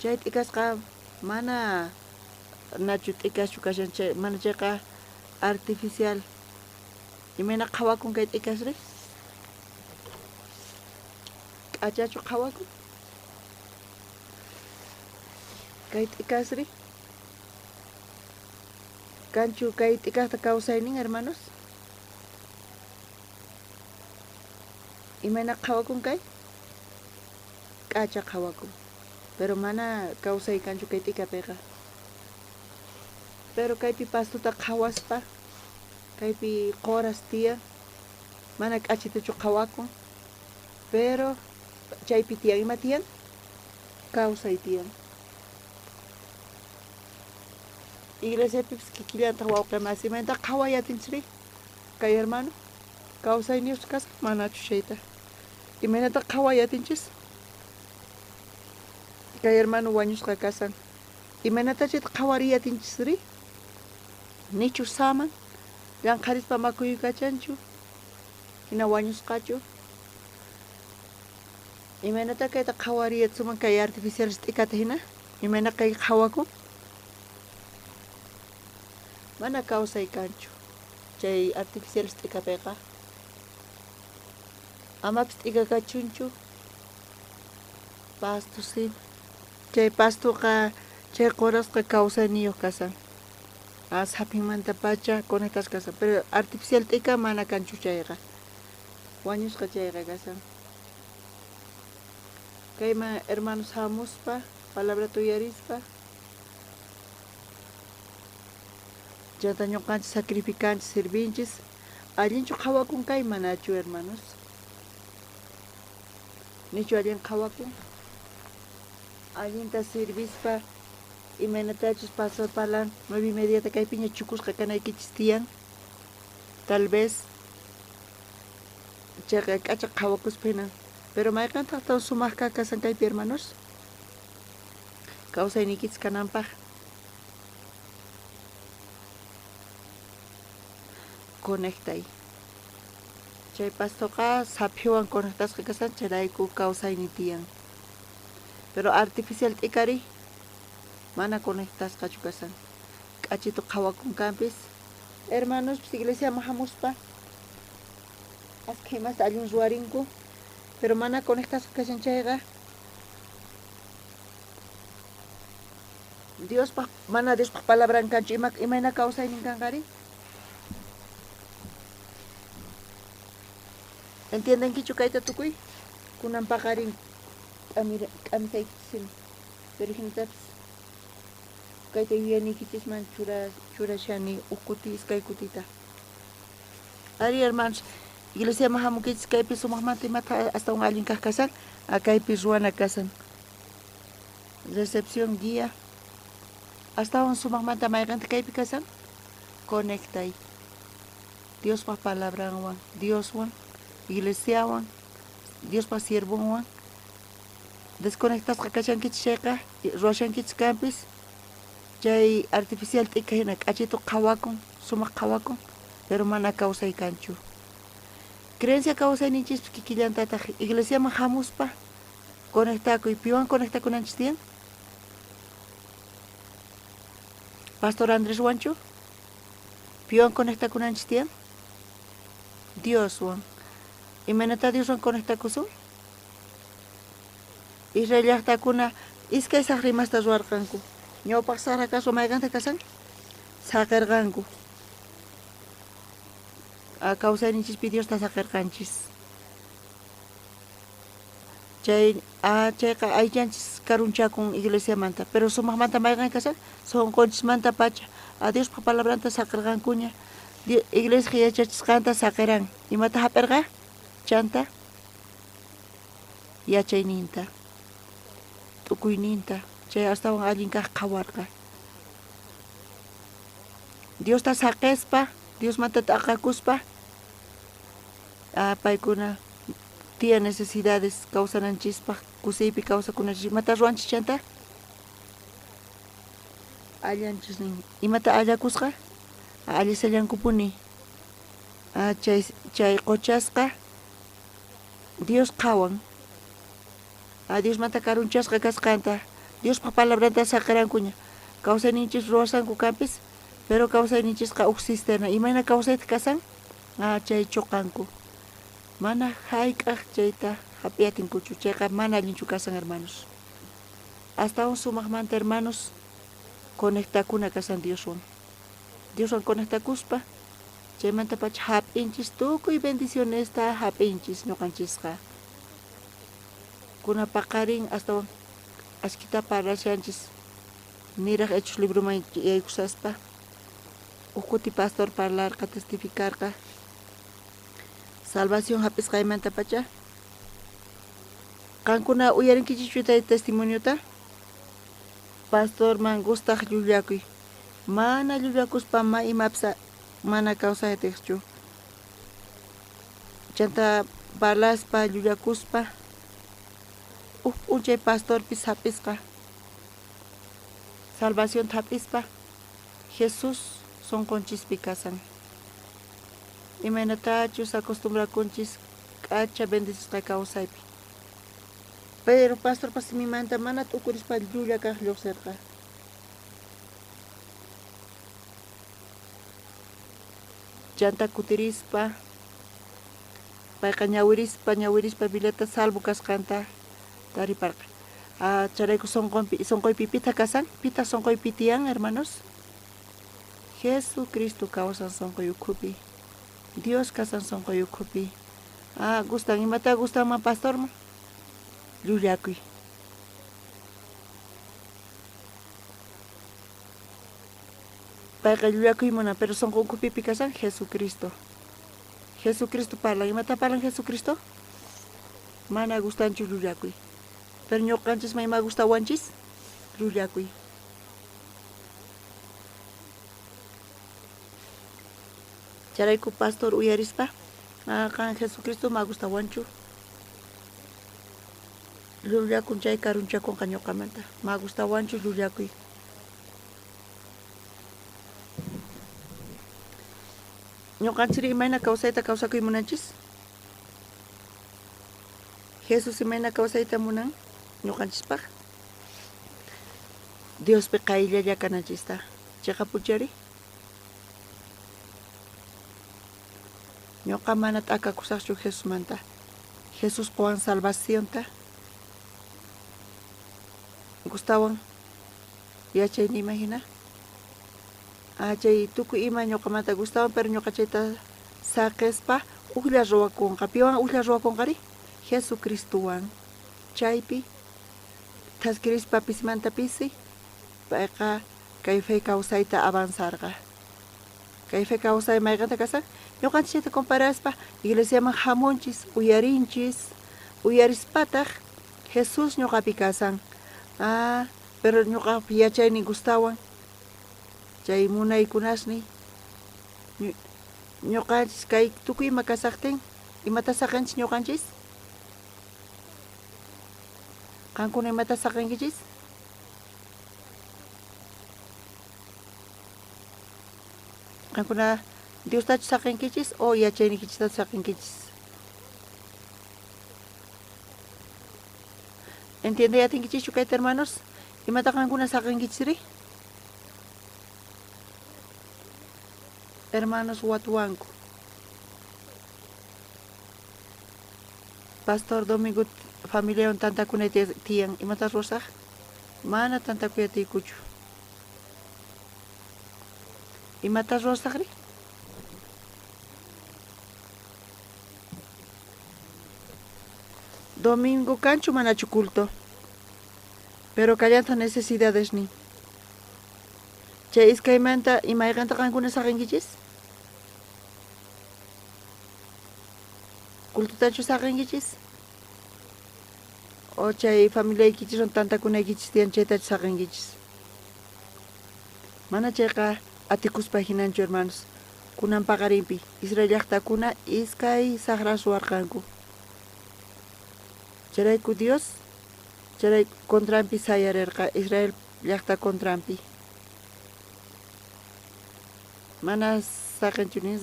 Chay t'ikasqa mana nachu t'ikaschu kashan, chay mana chayqa artificial. Imayna qhawakun kay t'ikasri? K'achachu qhawakun? Kay t'ikasri? Kanchu kay t'ikajta kawsaynin, hermanos? Imayna qhawakun kay? K'acha qhawakun. Pero mana kawsay kanchu kay t'ikapiqa. Pero kaypi pastota qhawaspa, kaypi qoras tiyan, mana k'achituchu qhawakun, pero chaypi tiyan, ima tiyan? Kawsay tiyan. Iglesiapipis kikillantaj wawqe masi, imaynata qhaway atinchikri? Kay hermano, kawsayniyuqchu kasqa? Manachu chayta. Imaynata qhaway atinchis? Kay hermano wañusqa kasan. Imaynata chayta qhawariy atinchisri? Nichu saman? Llanqharispa makuykachanchu? Hina wañusqachu? Imaynata kayta qhawariyatsuman kay artificiales t'ikata hina? Imayna kay qhawakun? Mana kawsay kanchu chay artificiales t'ikapiqa. Amapis t'ika kachunchu. Pasto sí. Chay pastoqa chay qurasqa kawsayniyuq kasan. Saphinmantapacha conectasqa kasan. Pero artificial t'ika mana kanchu chayqa. Wañusqa chayqa kasan. Kayman hermanos hamuspa, palabrata uyarispa. Chanta ñuqanchis sacrificanchis, sirvinchis. Allinchu qhawakun kay manachu, hermanos? Nichu allin qhawakun? Allinta sirvispa, imaynatachus pastor parlan, 9:30ta kaypiña chukusqa kanaykichis tiyan. Tal vez chayqa k'acha qhawakuspa hina. Pero mayqantaq tawan sumaq kaq kasan kaypi, hermanos? Kawsayniykichis kananpaq. Conectay. Chay pastoqa saphiwan conectasqa kasan, chayrayku kawsaynin tiyan. Pero artificial t'ikari mana conectasqachu kasan. K'achitu qhawakun kanpis. Hermanospis iglesiaman hamuspa askha imasta allin ruwarinku, pero mana conectasqa kashan chayqa Diospaj mana Diospaj palabran kanchu, ima imayna kawsaynin kanqari? Entiendenkichu kayta tukuy? Kunan paqarin k'amisaykichis, pero hinatapis kayta yuyaniykichisman churashani uj kuti iskay kutita. Ari, hermanos, iglesiaman hamukichis kaypi sumaqmanta imata astawan allin kaq kasan, kaypi ruwana kasan. Recepción guía. Astawan sumaqmanta mayqanta kaypi kasan? Conectay. Diospaj palabranwan, Dioswan, iglesiawan, Diospaj siervonwan. Desconectasqa kashankichis chayqa, ruwashankichis kanpis, chay artificial t'ika hina k'achitu qhawakun, sumaq qhawakun, pero mana kawsay kanchu. Creencia kawsayninchispis kikillantataq iglesiaman hamuspa conectakuy. Piwan conectakunanchis tiyan? Pastor Andreswanchu? Piwan conectakunanchis tiyan? Dioswan. Imaynatá Dioswan conectakusun? Israel llaqtakuna iskay saqra imasta ruwarqanku. Ñawpaq saqra kaspa mayqanta kasan? Saqirqanku. Kawsayninchispi Diosta saqirqanchis. Chay chayqa aychanchis karunchakun iglesiamanta, pero sumaqmanta mayqan kasan? Sunqunchismanta pacha. Diospaq palabranta saqirqankuña. Iglesia yachachisqanta saqiran. Imata hap'irqa? Chanta yachayninta, t'ukuyninta, chay astawan allin kaq qhawarqa. Diosta saqespa, Diosmanta t'aqakuspa, paykuna tiyan necesidades kawsananchispaq, kusiypi kawsakunanchis. Imata ruwanchis chanta? Allanchis nin. Imata allakusqa? Allisallankupuni. Chay qochasqa Dios qhawan. Diosmanta karunchasqa kasqanta, Diospaj palabranta saqerankuña. Kawsayninchis ruwasanku kanpis, pero kawsayninchisqa uj cisterna. Imayna kawsaytaj kasan? Chay choqanku. Mana jayk'aj chayta jap'iyatinkuchu. Chayqa mana allinchu kasan, hermanos. Astawan sumaqmanta, hermanos, conectakuna kasan Dioswan. Dioswan conectakuspa, chaymantapacha jap'inchis tukuy bendicionesta jap'inchis ñuqanchisqa. Kuna paqarin astawan askita parlashanchis niraj Hechos libroman yaykusaspa. Uj kuti pastor parlarqa, testificarqa salvación jap'isqaymantapacha. Qankuna uyarinkichikchu chay testimoniota? Pastorman gustaj llullakuy. Mana llullakuspa ma imapis mana kawsayatejchu. Chanta parlaspa llullakuspa uj p'unchay pastorpis jap'isqa. Salvacionta jap'ispa Jesús sonqonchispi kasan. Imaynatachus acostumbrakunchis k'acha bendecisqa kawsaypi. Pero pastorpa simimanta mana t'ukurispa llulla kaq lluqsirqa. Chanta kutirispa payqa ñawirispa ñawirispa Bibliata salvo kasqanta tariparqa. Chayrayku sonqonpi sonqoypi pitaq kasan? Pitaq sonqoypi tiyan, hermanos? Jesucristo kawsan sonqoy ukhupi. Dios kasan sonqoy ukhupi. Gustan, imata gustanman pastorman? Llullakuy. Payqa llullakuy munan, pero sonqo ukhupi pi kashan Jesucristo. Jesucristo parlan. Imata parlan Jesucristo? Mana gustanchu llullakuy. Pero ñuqanchisman ima gustawanchis? Llullakuy. Chayrayku pastor uyarispa, qan Jesucristo ma gustawanchu. Llullakun chay karunchakunqa ñuqamanta. Ma gustawanchu llullakuy. Ñuqanchikri imayna kawsayta kawsakuy munanchis? Jesús imayna kawsayta munan ñuqanchispaq? Diospi qayllalla kananchista. Chiqapuchari? Ñuqa mana t'akakusaqchu Jesusmanta. Jesús qowan salvacionta. Gustawan yachayniyman hina. Ah, chay tukuy ima ñuqamanta gustawan, pero ñuqa chayta saqespa ujlla ruwakunqa. Piwan ujlla ruwakunqari? Jesucristowan. Chaypi thaskirispa pisimanta pisi payqa kay fe kawsayta avanzarqa. Kay fe kawsay mayqanta kasan? Ñuqanchis chayta comparaspa iglesiaman hamunchis, uyarinchis, uyarispataq Jesús ñuqapi kasan. Ah, pero ñuqap yachaynin gustawan. Chay munaykunasniy ñuqanchis kay tukuy ima kasaqtin, imata saqenchis ñuqanchis? Qankuna imata saqenkichis? Qankuna Diostachu saqenkichis o yachaynikichistachu saqenkichis? Entiende atinkichischu kayta hermanos? Imata qankuna saqenkichisri? Hermanos watuwanku. Pastor domingo familiawan tantakunay tiyan. Imata ruwasaj? Mana tantakuy atiykuchu. Imata ruwasajri? Domingo kanchu manachu culto? Pero kallantaq necesidadesnin. Chay iskaymanta imayqanta qankuna saqenkichis? Cultotachu saqenkichis? O chay familiaykichiswan tantakunaykichis tiyan chaytachu saqenkichis? Mana chayqa atikuspa hinanchu hermanos. Kunan paqarinpi Israel llaqtakuna iskay saqras ruwarqanku. Chayrayku Dios chay contranpi sayarirqa Israel llaqta contranpi. Mana saqenchu nin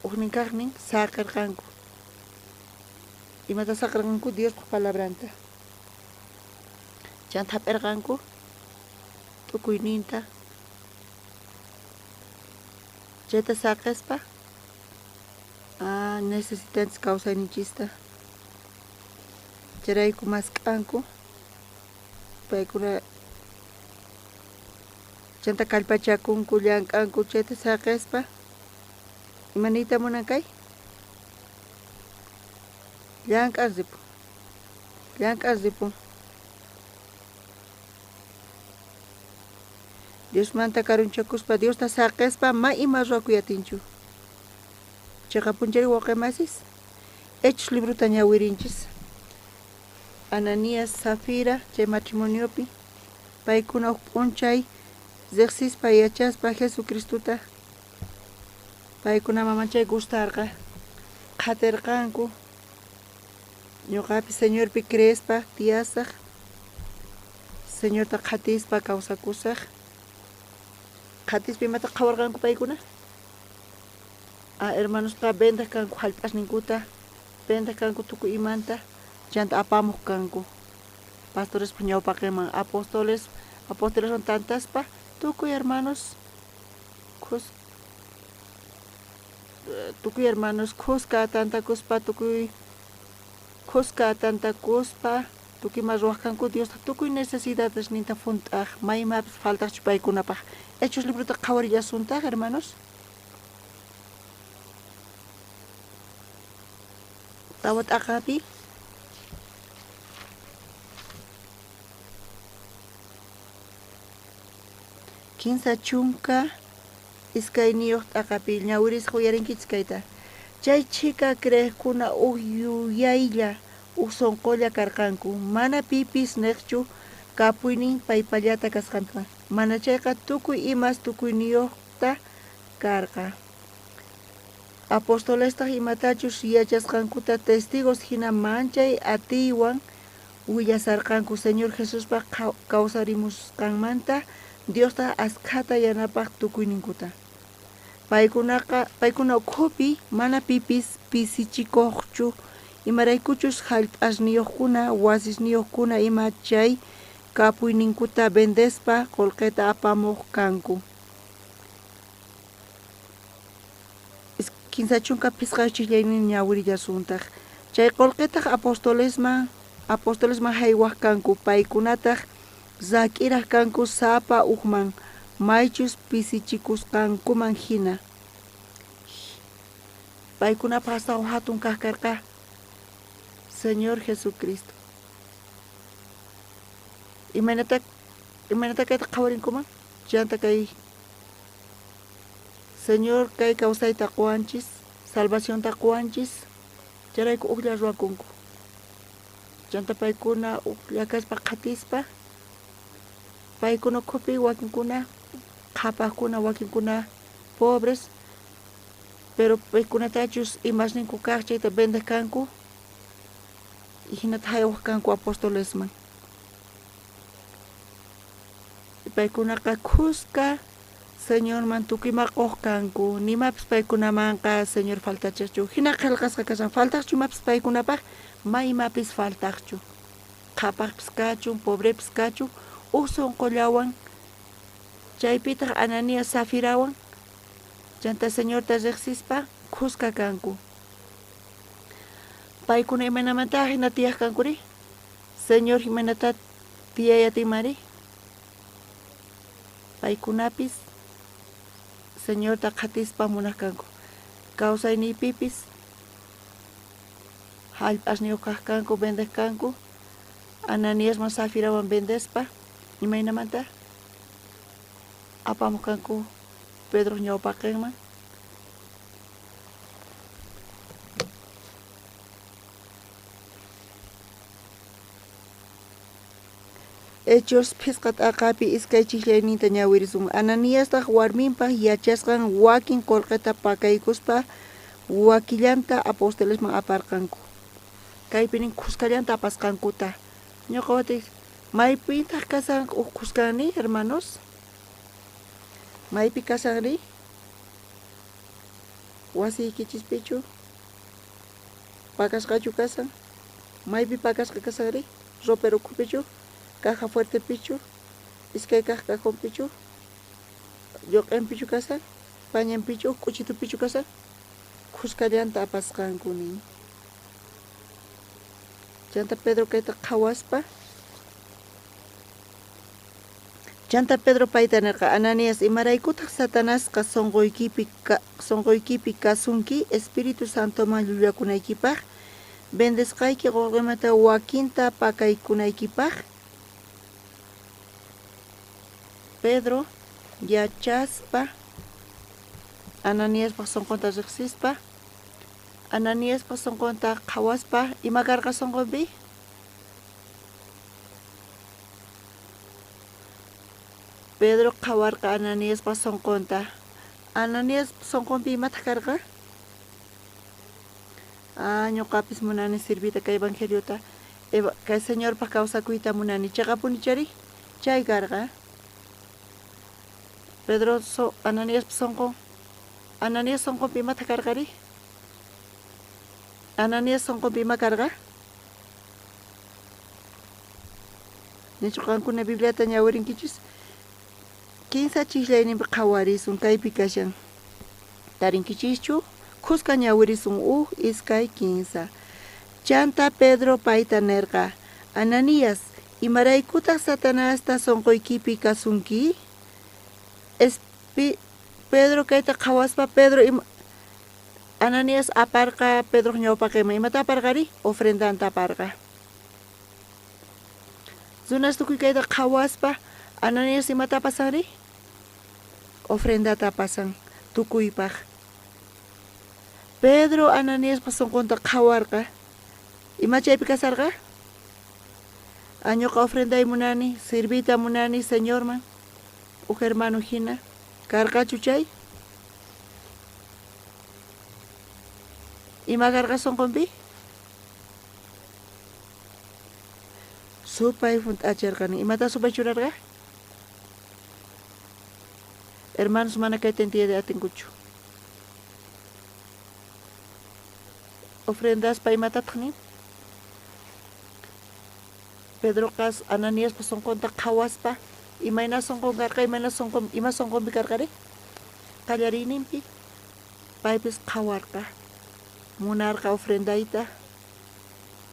ujnin kaqnin saqerqanku. Imata saqerqanku? Diospa palabranta. Chanta hap'irqanku tukuyninta. Chayta saqespa necesitanchis kawsayninchista. Chayrayku mask'anku paykuna chanta kallpachakunku llank'anku chayta saqespa. Ima niyta munan kay? Llank'an ripun. Llank'an ripun. Diosmanta karunchakuspa Diosta saqespa ma ima ruwakuy atinchu. Cheqapunchari wawqe masis? Hechos librota ñawirinchis. Ananías, Safira chay matrimoniopi paykuna uj p'unchay riqsispa yachaspa Jesucristota paykuna manchay gustarqa qhaterqanku. Ñuqapi Señorpi creespa tiyasaj, Señorta qhatispa kawsakusaj. Qhatispa imata qhawarqanku paykuna? Ah, hermanosqa vendej kanku jallp'asninkuta, vendej kanku tukuy imanta, chanta apamuj kanku pastorespa ñawpaqenman, apóstoles, apostoleswan tantaspa tukuy hermanos tukuy hermanos khuska tantakuspa tukuy khuska tantakuspa tukuy ima ruwaj kanku Diosta tukuy necesidadesninta junt'aj, ma imapis faltajchu paykunapaj. Hechos librota qhawarillasuntaj, hermanos. Tawa t'aqapi. Kinsa chunka iskayniyoj t'aqapi ñawirisqa uyarinkichis kayta. Chay chhika creejkuna uj yuyaylla, uj sonqolla karqanku. Mana pipis nejchu kapuynin paypallata kasqanta. Manachayqa tukuy imas tukuyniyojta karqa. Apostolestaj imatachus yachasqankuta testigos jina manchay atiywan willasarqanku Señor Jesuspa kawsarimusqanmanta, Diostaj askhata yanapaj tukuyninkuta. Paykunaqa paykuna ukhupi mana pipis pisichikojchu, imaraykuchus jallp'asniyojkuna, wasisniyojkuna ima chay kapuyninkuta vendespa qolqeta apamoj kanku. 35 chijllaynin ñawirillasuntaj. Chay qolqetaj apostolesman jaywaj kanku, paykunataj rak'iraj kanku sapa ujman maychus pisichikusqankuman jina. Paykunapaj astawan jatun kaj karqa Señor Jesucristo. Imaynata kayta qhawarinkuman? Chanta kay Señor kay kawsayta qowanchis, salvacionta qowanchis, chayrayku ujlla ruwakunku. Chanta paykuna ujlla kaspa qhatispa, paykuna ukhupi wakinkuna qhapajkuna, wakinkuna pobres, pero paykunatachus imasninku kaj chayta vendej kanku, y jinata jaywaj kanku apostolesman. Paykunaqa khuska Señorman tukuy ima qoj kanku, nimapis paykunamanqa Señor faltachejchu. Jina qhelqasqa kashan, faltajchu imapis paykunapaj? Ma imapis faltajchu. Qhapajpis kachun, pobrepis kachun, uj sonqollawan, chaypitaj Ananías Safirawan, chanta Señorta rejsispa khuska kanku. Paykuna imaynamanta jina tiyaj kankuri? Señor imaynata tiyay atinmari? Paykunapis Señorta qhatispa munaj kanku. Kawsayniypipis jallp'asniyuq kaj kanku, vendej kanku. Ananiasman Safirawan vendespa, imaynamanta apamuj kanku Pedroj ñawpaqenman. Hechos phisqa t'aqapi iskay chijllayninta ñawirisun. Ananiastaj warminpaj yachasqan wakin qolqeta pakaykuspa wakillanta apostolesman aparqanku. Kaypi nin khuskallanta apasqankuta. Ñoqa watik, maypitaj kashan uj khuskanri, hermanos? Maypi kashanri? Wasiykichispichu? Pakasqachu kashan? Maypi pakasqa kashanri? Ropero ukhupichu? Caja fuertepichu? Iskay kaj cajonpichu? Lloq'enpichu kashan? Pañanpichu? Uj k'uchitupichu kashan? Khuskallanta apasqanku nin. Chanta Pedro kayta qhawaspa, Chanta Pedro payta nerqa, Ananías, imaraykutaj Satanasqa sonqoykipi kasunki Espíritu Santoman llullakunaykipaj, vendesqayki qolqemanta wakinta pakaykunaykipaj? Pedro yachaspa, Ananiaspaj sonqonta rejsispa, Ananiaspaj sonqonta qhawaspa, ima karqa sonqonpi? Pedro qhawarqa Ananiaspaj sonqonta. Ananiaspaj sonqonpi imataj karqa? Ah, ñoqapis munani sirviyta kay evangeliota. Kay Señorpaj kawsakuyta munani. Cheqapuni chari? Chay karqa. Pedro Ananiaspaj sonqon. Ananías sonqonpi imataj karqari? Ananías sonqonpi ima karqa? Nichu qankuna Bibliata ñawirinkichis? Kinsa chijllayninpi qhawarisun, kaypi kashan. Tarinkichischu? Khuska ñawirisun uj, iskay, kinsa. Chanta Pedro payta nerqa, Ananías, imaraykutaj Satanasta sonqoykipi kasunki? Pedro kayta qhawaspa, Pedro ima Ananías aparqa Pedroj ñawpaqenman. Imata aparqari? Ofrendanta aparqa. Runas tukuy kayta qhawaspa, Ananías imata pasanri? Ofrendata apasan tukuypaj. Pedro Ananiaspa sonqonta qhawarqa. Ima chaypi kasarqa? A ñoqa ofrenday munani, sirviyta munani Señorman, uj hermano jina. Karqachu chay? Ima karqa sonqonpi? Supay junt'acherqani. Imata supay churarqa? Hermanos mana kayta entiende atinkuchu. Ofrendaspa imatataq nin? Pedroqa Ananiaspa sonqonta qhawaspa, imayna sonqon karqa, imayna sonqon, ima sonqonpi karqari? Qallariyninpi paypis qhawarqa, munarqa ofrendayta,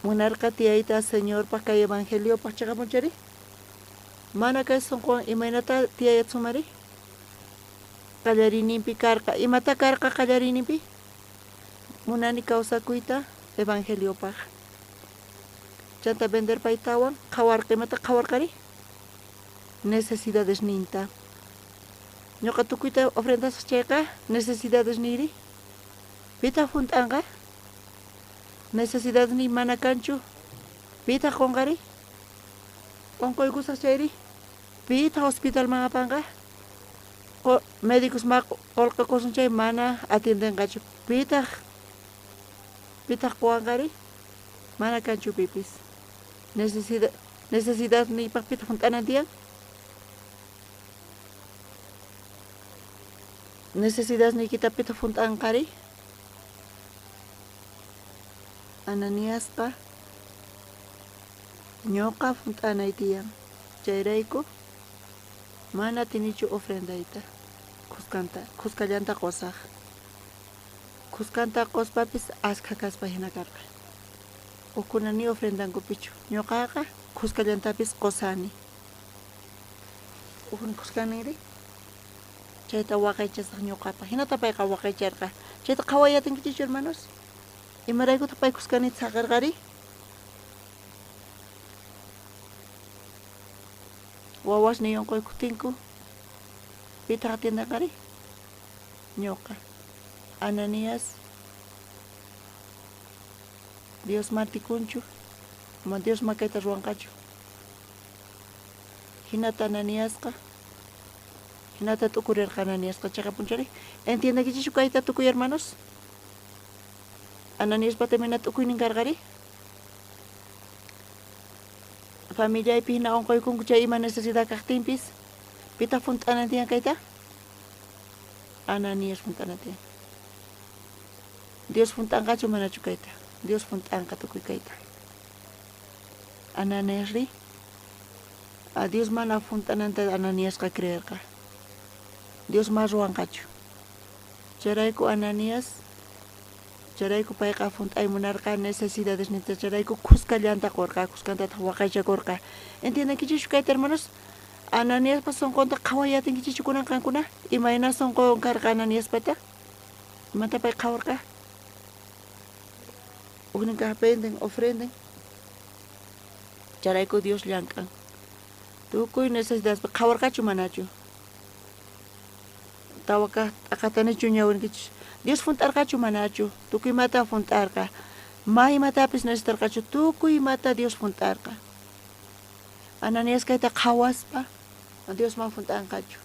munarqa tiyayta Señorpaj kay evangeliopaj cheqapunchari? Mana kay sonqowan imaynata tiyayatsumari? Qallariyninpi karqa, imata karqa qallariyninpi? Munani kawsakuyta evangeliopaj. Chanta venderpaytawan qhawarqa, imata qhawarqari? Necesidadesninta. Ñoqa tukuyta ofrendasaj chayqa, necesidadesniyri? Pitaq junt'anqa? Necesidadesniy mana kanchu, pitaq qonqari? Onqoykusaj chayri, pitaq hospitalman apanqa? Médicos ma qolqe qosun chay mana atiendenqachu. Pitaq pitaq qowanqari? Mana kanchu pipis. Necesidad necesidadniypaq pitaq junt'anan tiyan? Necesidadniykita pitaq junt'anqari? Ananiasqa ñoqa junt'anay tiyan. Chayrayku mana atinichu ofrendayta. Khuskanta, khuskallanta qosaj. Khuskanta qospapis askha kaspa jina karqa. Ujkuna ni ofrendankupichu. Ñoqaqa khuskallantapis qosani. Ujnin khuskanninri? Chayta waqaychasaj ñoqapa. Jinata payqa waqaycharqa. Chayta qhaway atinkichikchu, hermanos? Imaraykutaq pay khuskanita saqerqari? Wawasniy onqoykutinku, pitaq atiendenqari? Ñoqa. Ananías, Dios matikunchu, ma Dios ma kayta ruwanqachu. Jinata Ananiasqa, jinata t'ukurirqa Ananiasqa cheqapunchari. Entiendekichikchu kayta tukuy hermanos? Ananiaspata imayna t'ukuynin karqari? Familiaypi jina onqoykunku chay ima necesidad kajtinpis, pitaq junt'anan tiyan kayta? Ananías junt'anan tiyan. Dios junt'anqachu manachu kayta? Dios junt'anqa tukuy kayta. Ananiasri? A Dios mana junt'ananta Ananiasqa creerqa. Dios ma ruwanqachu. Chayrayku Ananías, chayrayku payqa junt'ay munarqa necesidadesninta, chayrayku khuskallanta qorqa, khuskantataj waqaychakorqa. Entiendenkichischu kayta, hermanos? Ananiaspa sonqonta qhaway atinkichikchu kunan qankuna? Imayna sonqon karqa Ananiaspata? Imata pay qhawarqa? Ujnin kaj venden, ofrenden. Chayrayku Dios llank'an. Tukuy necesidadespi qhawarqachu manachu? Tawa kaj t'aqatanichu ñawinkichis? Dios junt'arqachu manachu? Tukuy imata junt'arqa. Ma imatapis necesitarqachu, tukuy imata Dios junt'arqa. Ananías kayta qhawaspa, Dios mana junt'anqachu.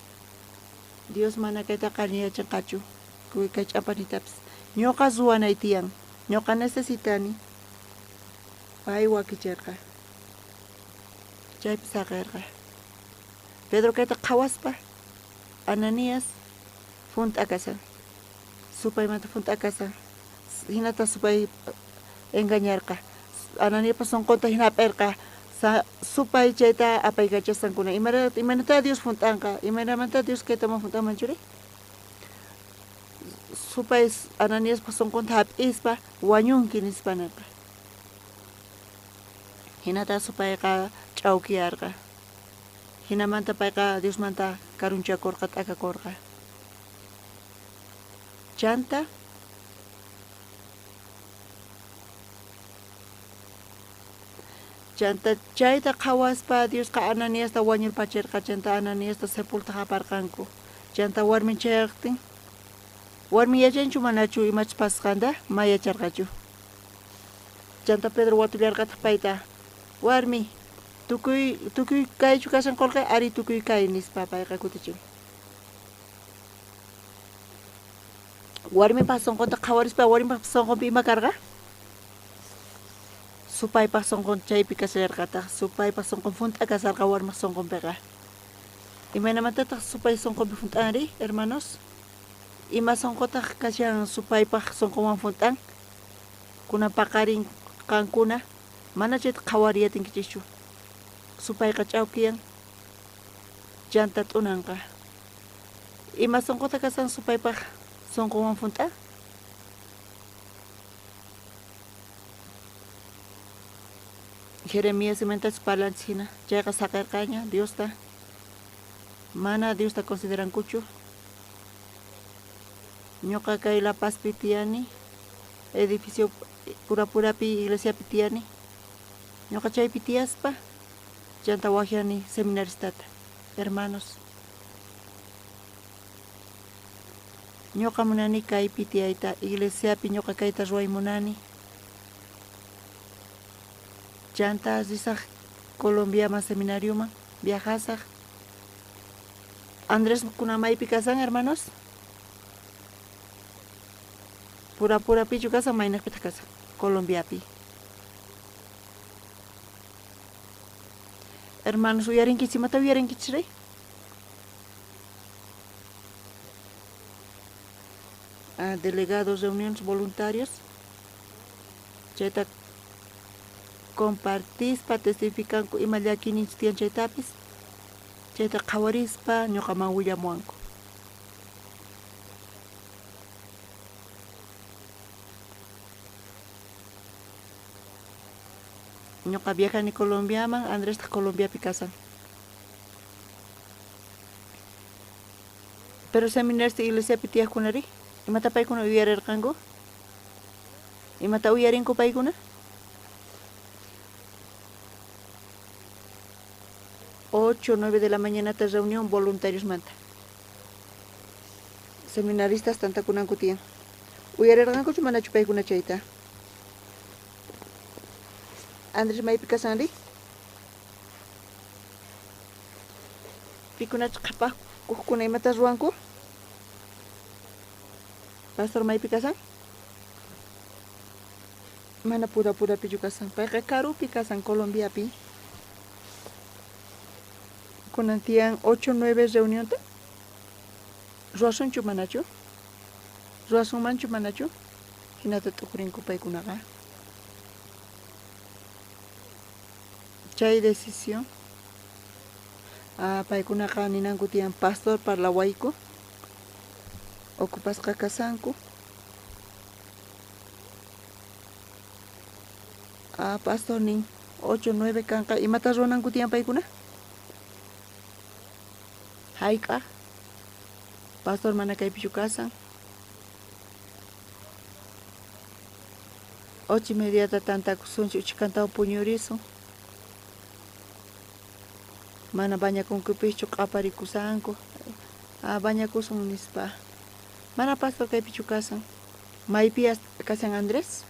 Dios mana kaytaqa alliyachinqachu. Kay ch'ampanitapis. Ñoqa ruwanay tiyan. Ñoqa necesitani. Pay wakicherqa. Chaypi saqerqa. Pedro kayta qhawaspa, Ananías junt'a kashan. Supaymanta junt'a kashan. Jinata supay engañarqa. Ananiaspa sonqonta jina ap'erqa. Supay chayta apaykachasqankuna. Imaynatá Dios junt'anqa? Imaynamantá Dios kayta mana junt'anman churi? Supay Ananiaspa sonqonta hap'ispa wañunki nispa nerqa. Jinata supayqa ch'aukiyarqa. Jinamanta payqa Diosmanta karunchakorqa, t'akakorqa. Chanta Chanta chayta qhawaspa Diosqa Ananiasta wañurpacherqa, chantá Ananiasta sepultaj aparqanku. Chantá warmin chayajtin, warmin yachanchu manachu imachus pasasqanta? Ma yacharqachu. Chantá Pedro watullarqataj payta, Warmi, tukuy tukuy kaychu kashan qolqe? Arí, tukuy kay, nispa payqa kutichin. Warmipaj sonqonta qhawarispa, warmipaj sonqonpi ima karqa? Supaypaj sonqon chaypi kashallarqataj. Supaypaj sonqon junt'a kasharqa warmaj sonqonpeqa. Imaynamantataj supay sonqonpi junt'anri, hermanos? Ima sonqotaj kashan supaypaj sonqonwan junt'an? Kunan paqarin qankuna mana chayta qhawariy atinkichischu. Supayqa ch'awkiyan, chanta t'unanqa. Ima sonqota kashan supaypaj sonqonwan junt'a? Jeremías imaynatachus parlanchis jina, chayqa saqerqaña Diosta. Mana Diosta considerankuchu. Ñoqa kay La Pazpi tiyani, edificio Purapurapi iglesiapi tiyani. Ñoqa chaypi tiyaspa, chanta wajyani seminaristata, hermanos. Ñoqa munani kaypi tiyayta, iglesiapi ñoqa kayta ruway munani. Chanta risaj Colombiaman seminarioman, viajasaj. Andrés kunan maypi kasan, hermanos? Purapurapichu kasan, maynejpitaj kasan? Colombiapi. Hermanos, uyarinkichis, imata uyarinkichis rey? Ah, delegados, reuniones, voluntarios. Chayta compartispa testificanku ima llakiyninchis tiyan chaytapis. Chayta qhawarispa ñoqaman willamuwanku. Ñoqa viajani Colombiaman, Andrestaq Colombiapi kasan. Pero seminarista iglesiapi tiyajkunari, imata paykuna uyarirqanku? Imata uyarinku paykuna? 8 o 9 de la mañanata reunión voluntariosmanta. Seminaristas tantakunanku tiyan. Uyarirqankuchu manachu paykuna chayta? Andrés maypi kasanri? Pikunachus qhapajkujkuna imata ruwanku? Pastor maypi kasan? Mana Purapurapichu kasan. Payqa karupi kasan, Colombiapi. Kunan tiyan 8 9 reunionta. Ruwasunchu manachu? Ruwasunmanchu manachu? Jinata t'ukurinku paykunaqa. Chay decisión paykunaqa ninanku tiyan pastor parlawayku ocupasqa kasanku. Ah, pastor nin 8 9 kanqa imata ruwananku tiyan paykuna? Hayk'aj? Pastor mana kaypichu kasan. Ocho y mediata tantakusunchik uchkantawan puñurisun. Mana bañakunkupischu q'aparikusanku. Ah, bañakusun nispa. Mana pastor kaypichu kasan. Maypi kashan Andrés?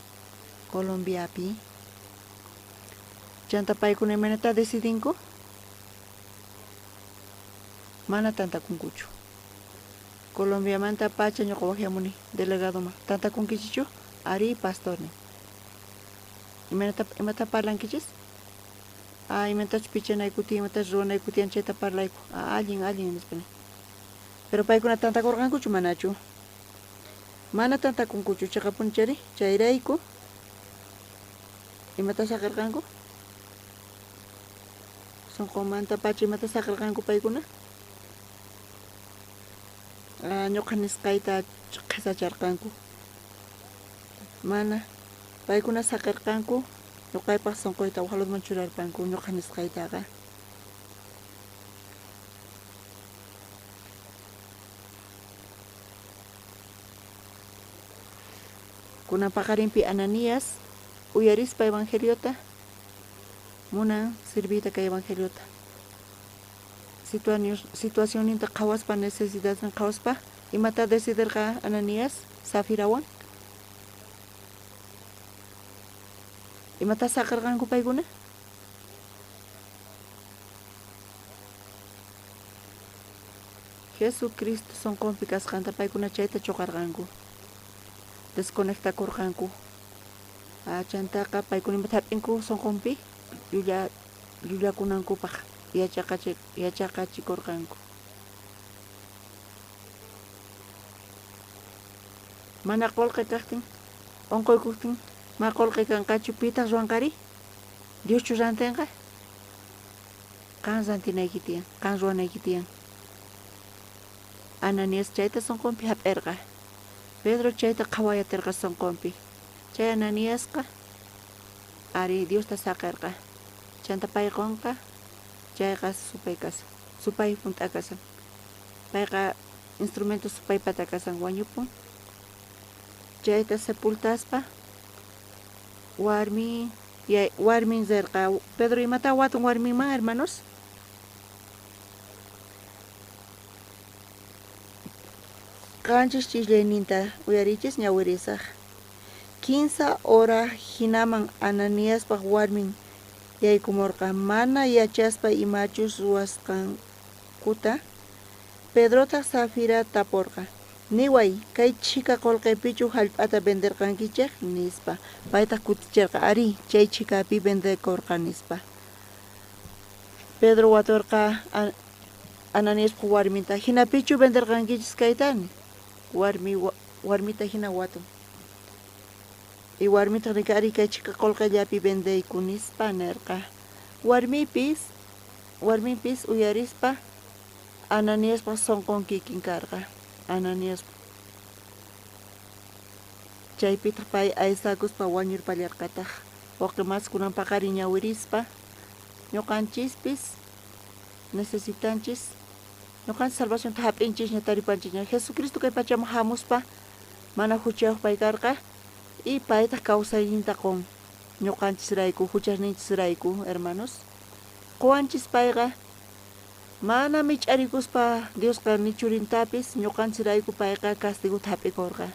Colombiapi. Chanta paykuna imaynata decidinku? Mana tantakunkuchu. Colombiamanta pacha ñuqa wajyamuni delegadoman. Tantakunkichichu? Arí, pastor nin. Imaynata imata parlankichis? Ah, imatachus pichanayku tiyan, imatachus ruwanayku tiyan chayta parlayku. Ah, allin, allin nispa nin. Pero paykuna tantakurqankuchu manachu? Mana tantakunkuchu, cheqapuni chayri? Chayrayku imata saqerqanku? Sonqonmanta pacha imata saqerqanku paykuna? Ah, ñuqa nisqayta qhesacharqanku. Mana. Paykuna saqerqanku ñuqaypaq sonqoyta waj ladoman churarpanku ñuqa nisqaytaqa. Kunan paqarinpi Ananías uyarispa evangeliota munan sirviyta kay evangeliota. Situacionninta qhawaspa, necesidadnin qhawaspa, imata decidirqa Ananías Safirawan? Imata saqirqanku paykuna? Jesucristo sonqonpi kasqanta paykuna chayta chuqarqanku, desconectakurqanku. Chantaqa paykuna imata hap'inku sonqonpi llullakunankupaq yachaqachikurqanku. Mana qolqe kaqtin, onqoykuktin, ma qolqe kanqachu, pitaq ruwanqari? Dioschu rantinqa? Qan rantinayki tiyan, qan ruwanayki tiyan. Ananías chayta sonqonpi hap'irqa. Pedro chayta qhawayatirqa sonqonpi. Chay Ananiasqa ari Diosta saqirqa. Chanta pay qonqa, chayqa supay kasan, supay junt'a kasan. Payqa instrumento supaypata kasan, wañupun. Chayta sepultaspa warmin rirqa. Pedro imata watun warminman, hermanos? Qanchis chislayninta uyarichis ñawirisaj. 15 hora hinaman Ananiaspaj warmin yaykumurqa, mana yachaspa imachus ruwasqankuta. Pedrotaq Safira tapurqa, niway, kay chhika qullqipichu hallp'ata venderqankichej? Nispa. Paytaq kutichirqa, arí, chay chhikapi vendekurqa, nispa. Pedro waturqa Ananiaspaj warminta, hinapichu venderqankichis kayta? Warmita hina watun. Y warmitaq nirqa, arí, kay chhika qullqillapi vendeyku, nispa nirqa. Warminpis uyarispa Ananiaspaj sonqon kikin karqa. Ananias chaypitaq pay aysakuspa wañurpallarqataq. Wawqimas kunan paqarin ñawirispa ñuqanchispis necesitanchis, ñuqanchis salvacionta hap'inchisña, taripanchisña. Jesucristo kay pachaman hamuspa mana huchayuq pay karqa y paytaq kawsayninta qun ñuqanchisrayku, huchasninchisrayku, hermanos. Quwanchis payqa mana mich'arikuspa Diosqa ni churintapis ñuqanchisrayku payqa castigota hap'ikurqa.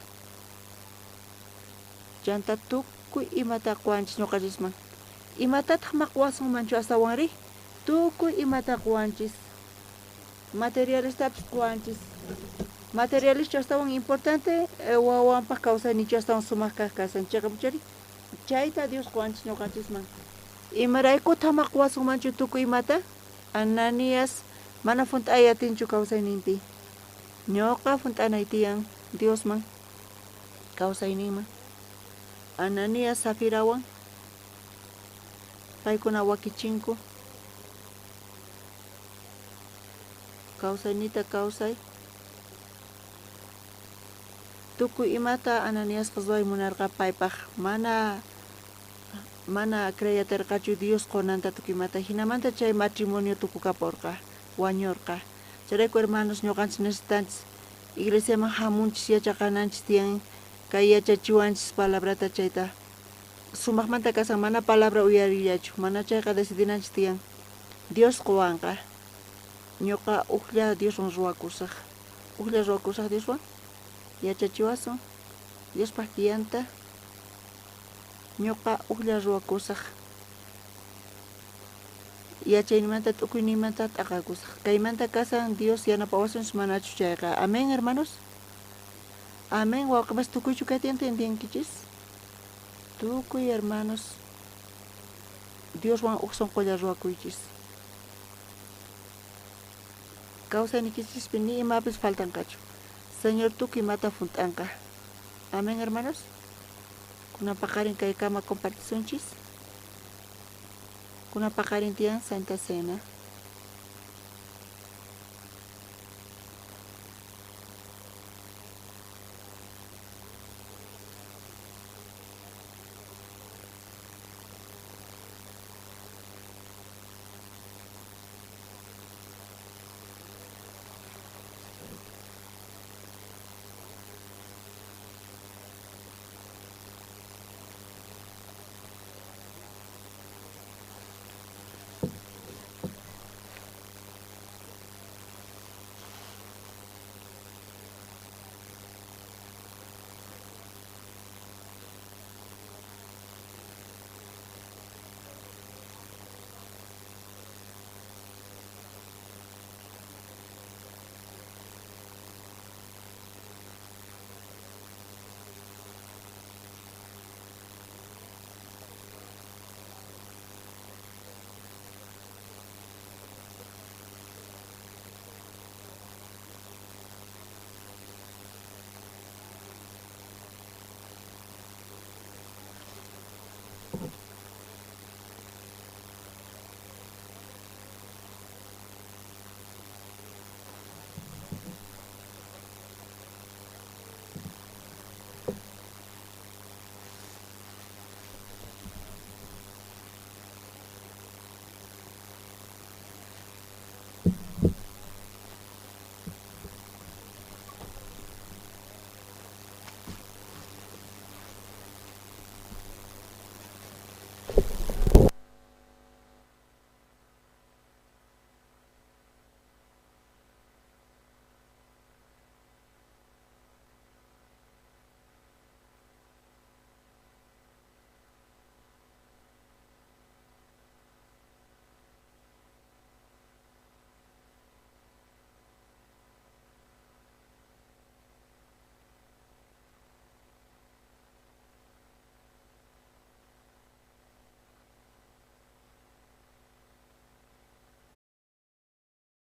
Chanta tukuy imata quwanchis ñuqanchisman. Imatataq ma quwasunmanchu astawanri? Tukuy imata quwanchis. Materialistapis quwanchis. Materialischu astawan importante, wawanpaq kawsayninchu astawan sumaq kaq kasan. Chiqapchari? Chayta Dios quwanchis ñuqanchisman. Imaraykutaq ma quwasunmanchu tukuy imata? Ananías mana junt'ay atinchu kawsayninpi. Ñuqa junt'anay tiyan Diosman kawsayninman. Ananías Safirawan paykuna wakichinku kawsaynita kawsay. Tukuy imata Ananiasqa ruway munarqa paypaq, mana creyatirqachu Dios qunanta tukuy imata. Hinamanta chay matrimonio tukukaporqa, wañurqa. Chayrayku hermanos ñuqanchis necesitanchis iglesiaman hamunchis, yachaqananchis tiyan kay yachachiwanchis palabrata chayta. Sumaqmanta kasan mana palabra uyarillachu, mana chayqa decidinanchis tiyan. Dios quwanqa. Ñuqa ujlla Dioswan ruwakusaj. Ujlla ruwakusaj Dioswan. Yachachiwasun Diospaj tiyanta. Ñuqa ujlla ruwakusaj. Yachaynimanta t'ukuynimanta t'aqakusaj. Kaymanta kasan Dios yanapawasunchis manachu chayqa. Amén, hermanos. Amén, wawqipas tukuychu kay tiyanta entienkichis? Tukuy hermanos Dioswan uj sonqolla ruwakuychis. Kawsaynikichispi ni imapis faltanqachu. Señor tukuy imata junt'anqa. Amén, hermanos. Kunan paqarin kaykama compartisunchis. Kunan paqarin tiyan Santa Cena.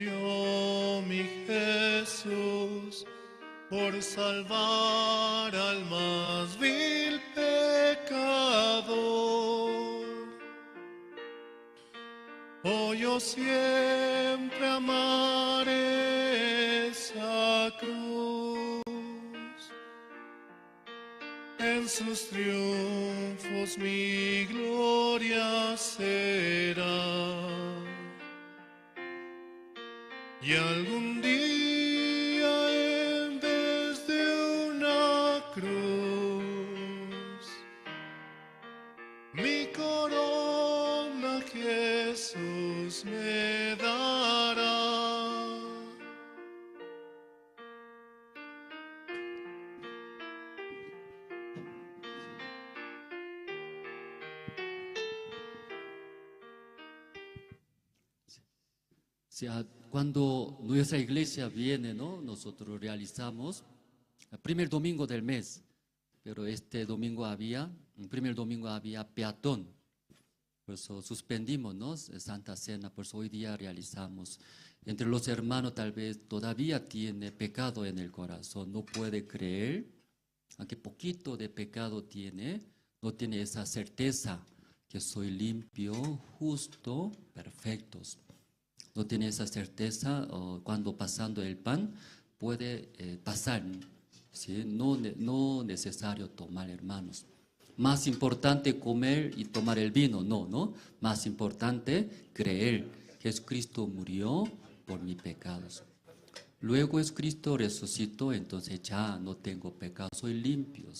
Mi Jesús, por salvar al más vil pecador. Oh, yo siempre amaré esa cruz. En sus triunfos mi gloria será. Y algún día en vez de una cruz, mi corona Jesús me dará. O sea, cuando nuestra iglesia viene, ¿no? Nosotros realizamos el primer domingo del mes, pero este domingo había, el primer domingo había peatón, por eso suspendimos, ¿no? Santa Cena, por eso hoy día realizamos. Entre los hermanos tal vez todavía tiene pecado en el corazón, no puede creer, aunque poquito de pecado tiene, no tiene esa certeza que soy limpio, justo, perfectos. No tiene esa certeza, cuando pasando el pan puede pasar, ¿sí? No, no necesario tomar, hermanos. Más importante comer y tomar el vino, no, no. Más importante creer. Jesucristo murió por mis pecados. Luego Jesucristo resucitó, entonces ya no tengo pecado, soy limpio.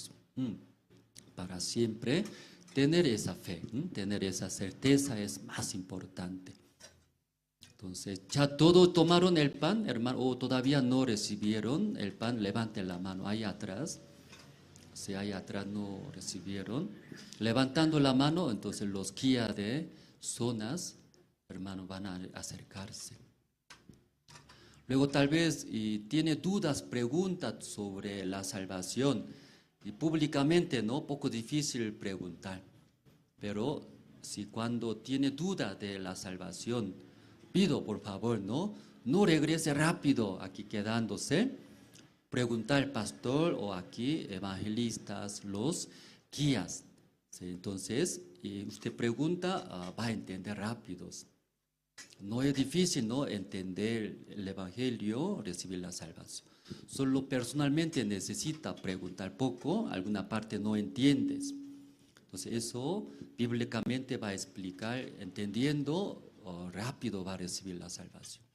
Para siempre tener esa fe, tener esa certeza es más importante. Entonces, ya todos tomaron el pan, hermano, o todavía no recibieron el pan, levanten la mano, ahí atrás. Si ahí atrás no recibieron, levantando la mano, entonces los guías de zonas, hermano, van a acercarse. Luego tal vez y tiene dudas, preguntas sobre la salvación, y públicamente, ¿no? Poco difícil preguntar, pero si cuando tiene duda de la salvación, pido por favor, ¿no? No regrese rápido aquí quedándose. Preguntar al pastor o aquí evangelistas, los guías. ¿Sí? Entonces, usted pregunta, va a entender rápido. No es difícil, ¿no? Entender el evangelio, recibir la salvación. Solo personalmente necesita preguntar poco, alguna parte no entiendes. Entonces, eso bíblicamente va a explicar, entendiendo, rápido va a recibir la salvación.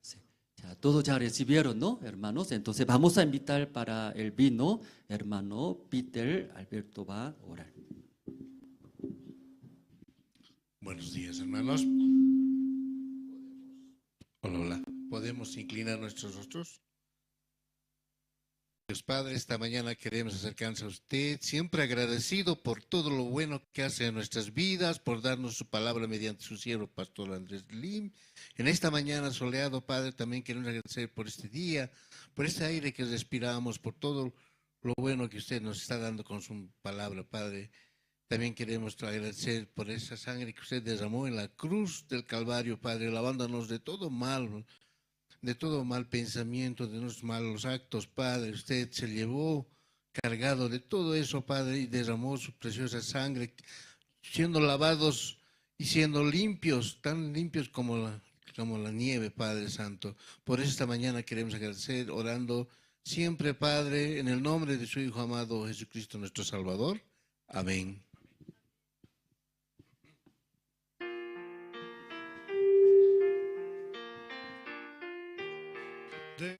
Sí. Ya, todos ya recibieron, ¿no, hermanos? Entonces vamos a invitar para el vino, hermano Peter Alberto va a orar. Buenos días, hermanos. Hola, hola. ¿Podemos inclinar nuestros rostros? Dios Padre, esta mañana queremos acercarnos a usted, siempre agradecido por todo lo bueno que hace en nuestras vidas, por darnos su palabra mediante su siervo, Pastor Andrés Lim. En esta mañana soleado, Padre, también queremos agradecer por este día, por este aire que respiramos, por todo lo bueno que usted nos está dando con su palabra, Padre. También queremos agradecer por esa sangre que usted derramó en la cruz del Calvario, Padre, lavándonos de todo mal, de todo mal pensamiento, de nuestros malos actos, Padre. Usted se llevó cargado de todo eso, Padre, y derramó su preciosa sangre, siendo lavados y siendo limpios, tan limpios como la nieve, Padre Santo. Por eso esta mañana queremos agradecer, orando siempre, Padre, en el nombre de su Hijo amado Jesucristo, nuestro Salvador. Amén. De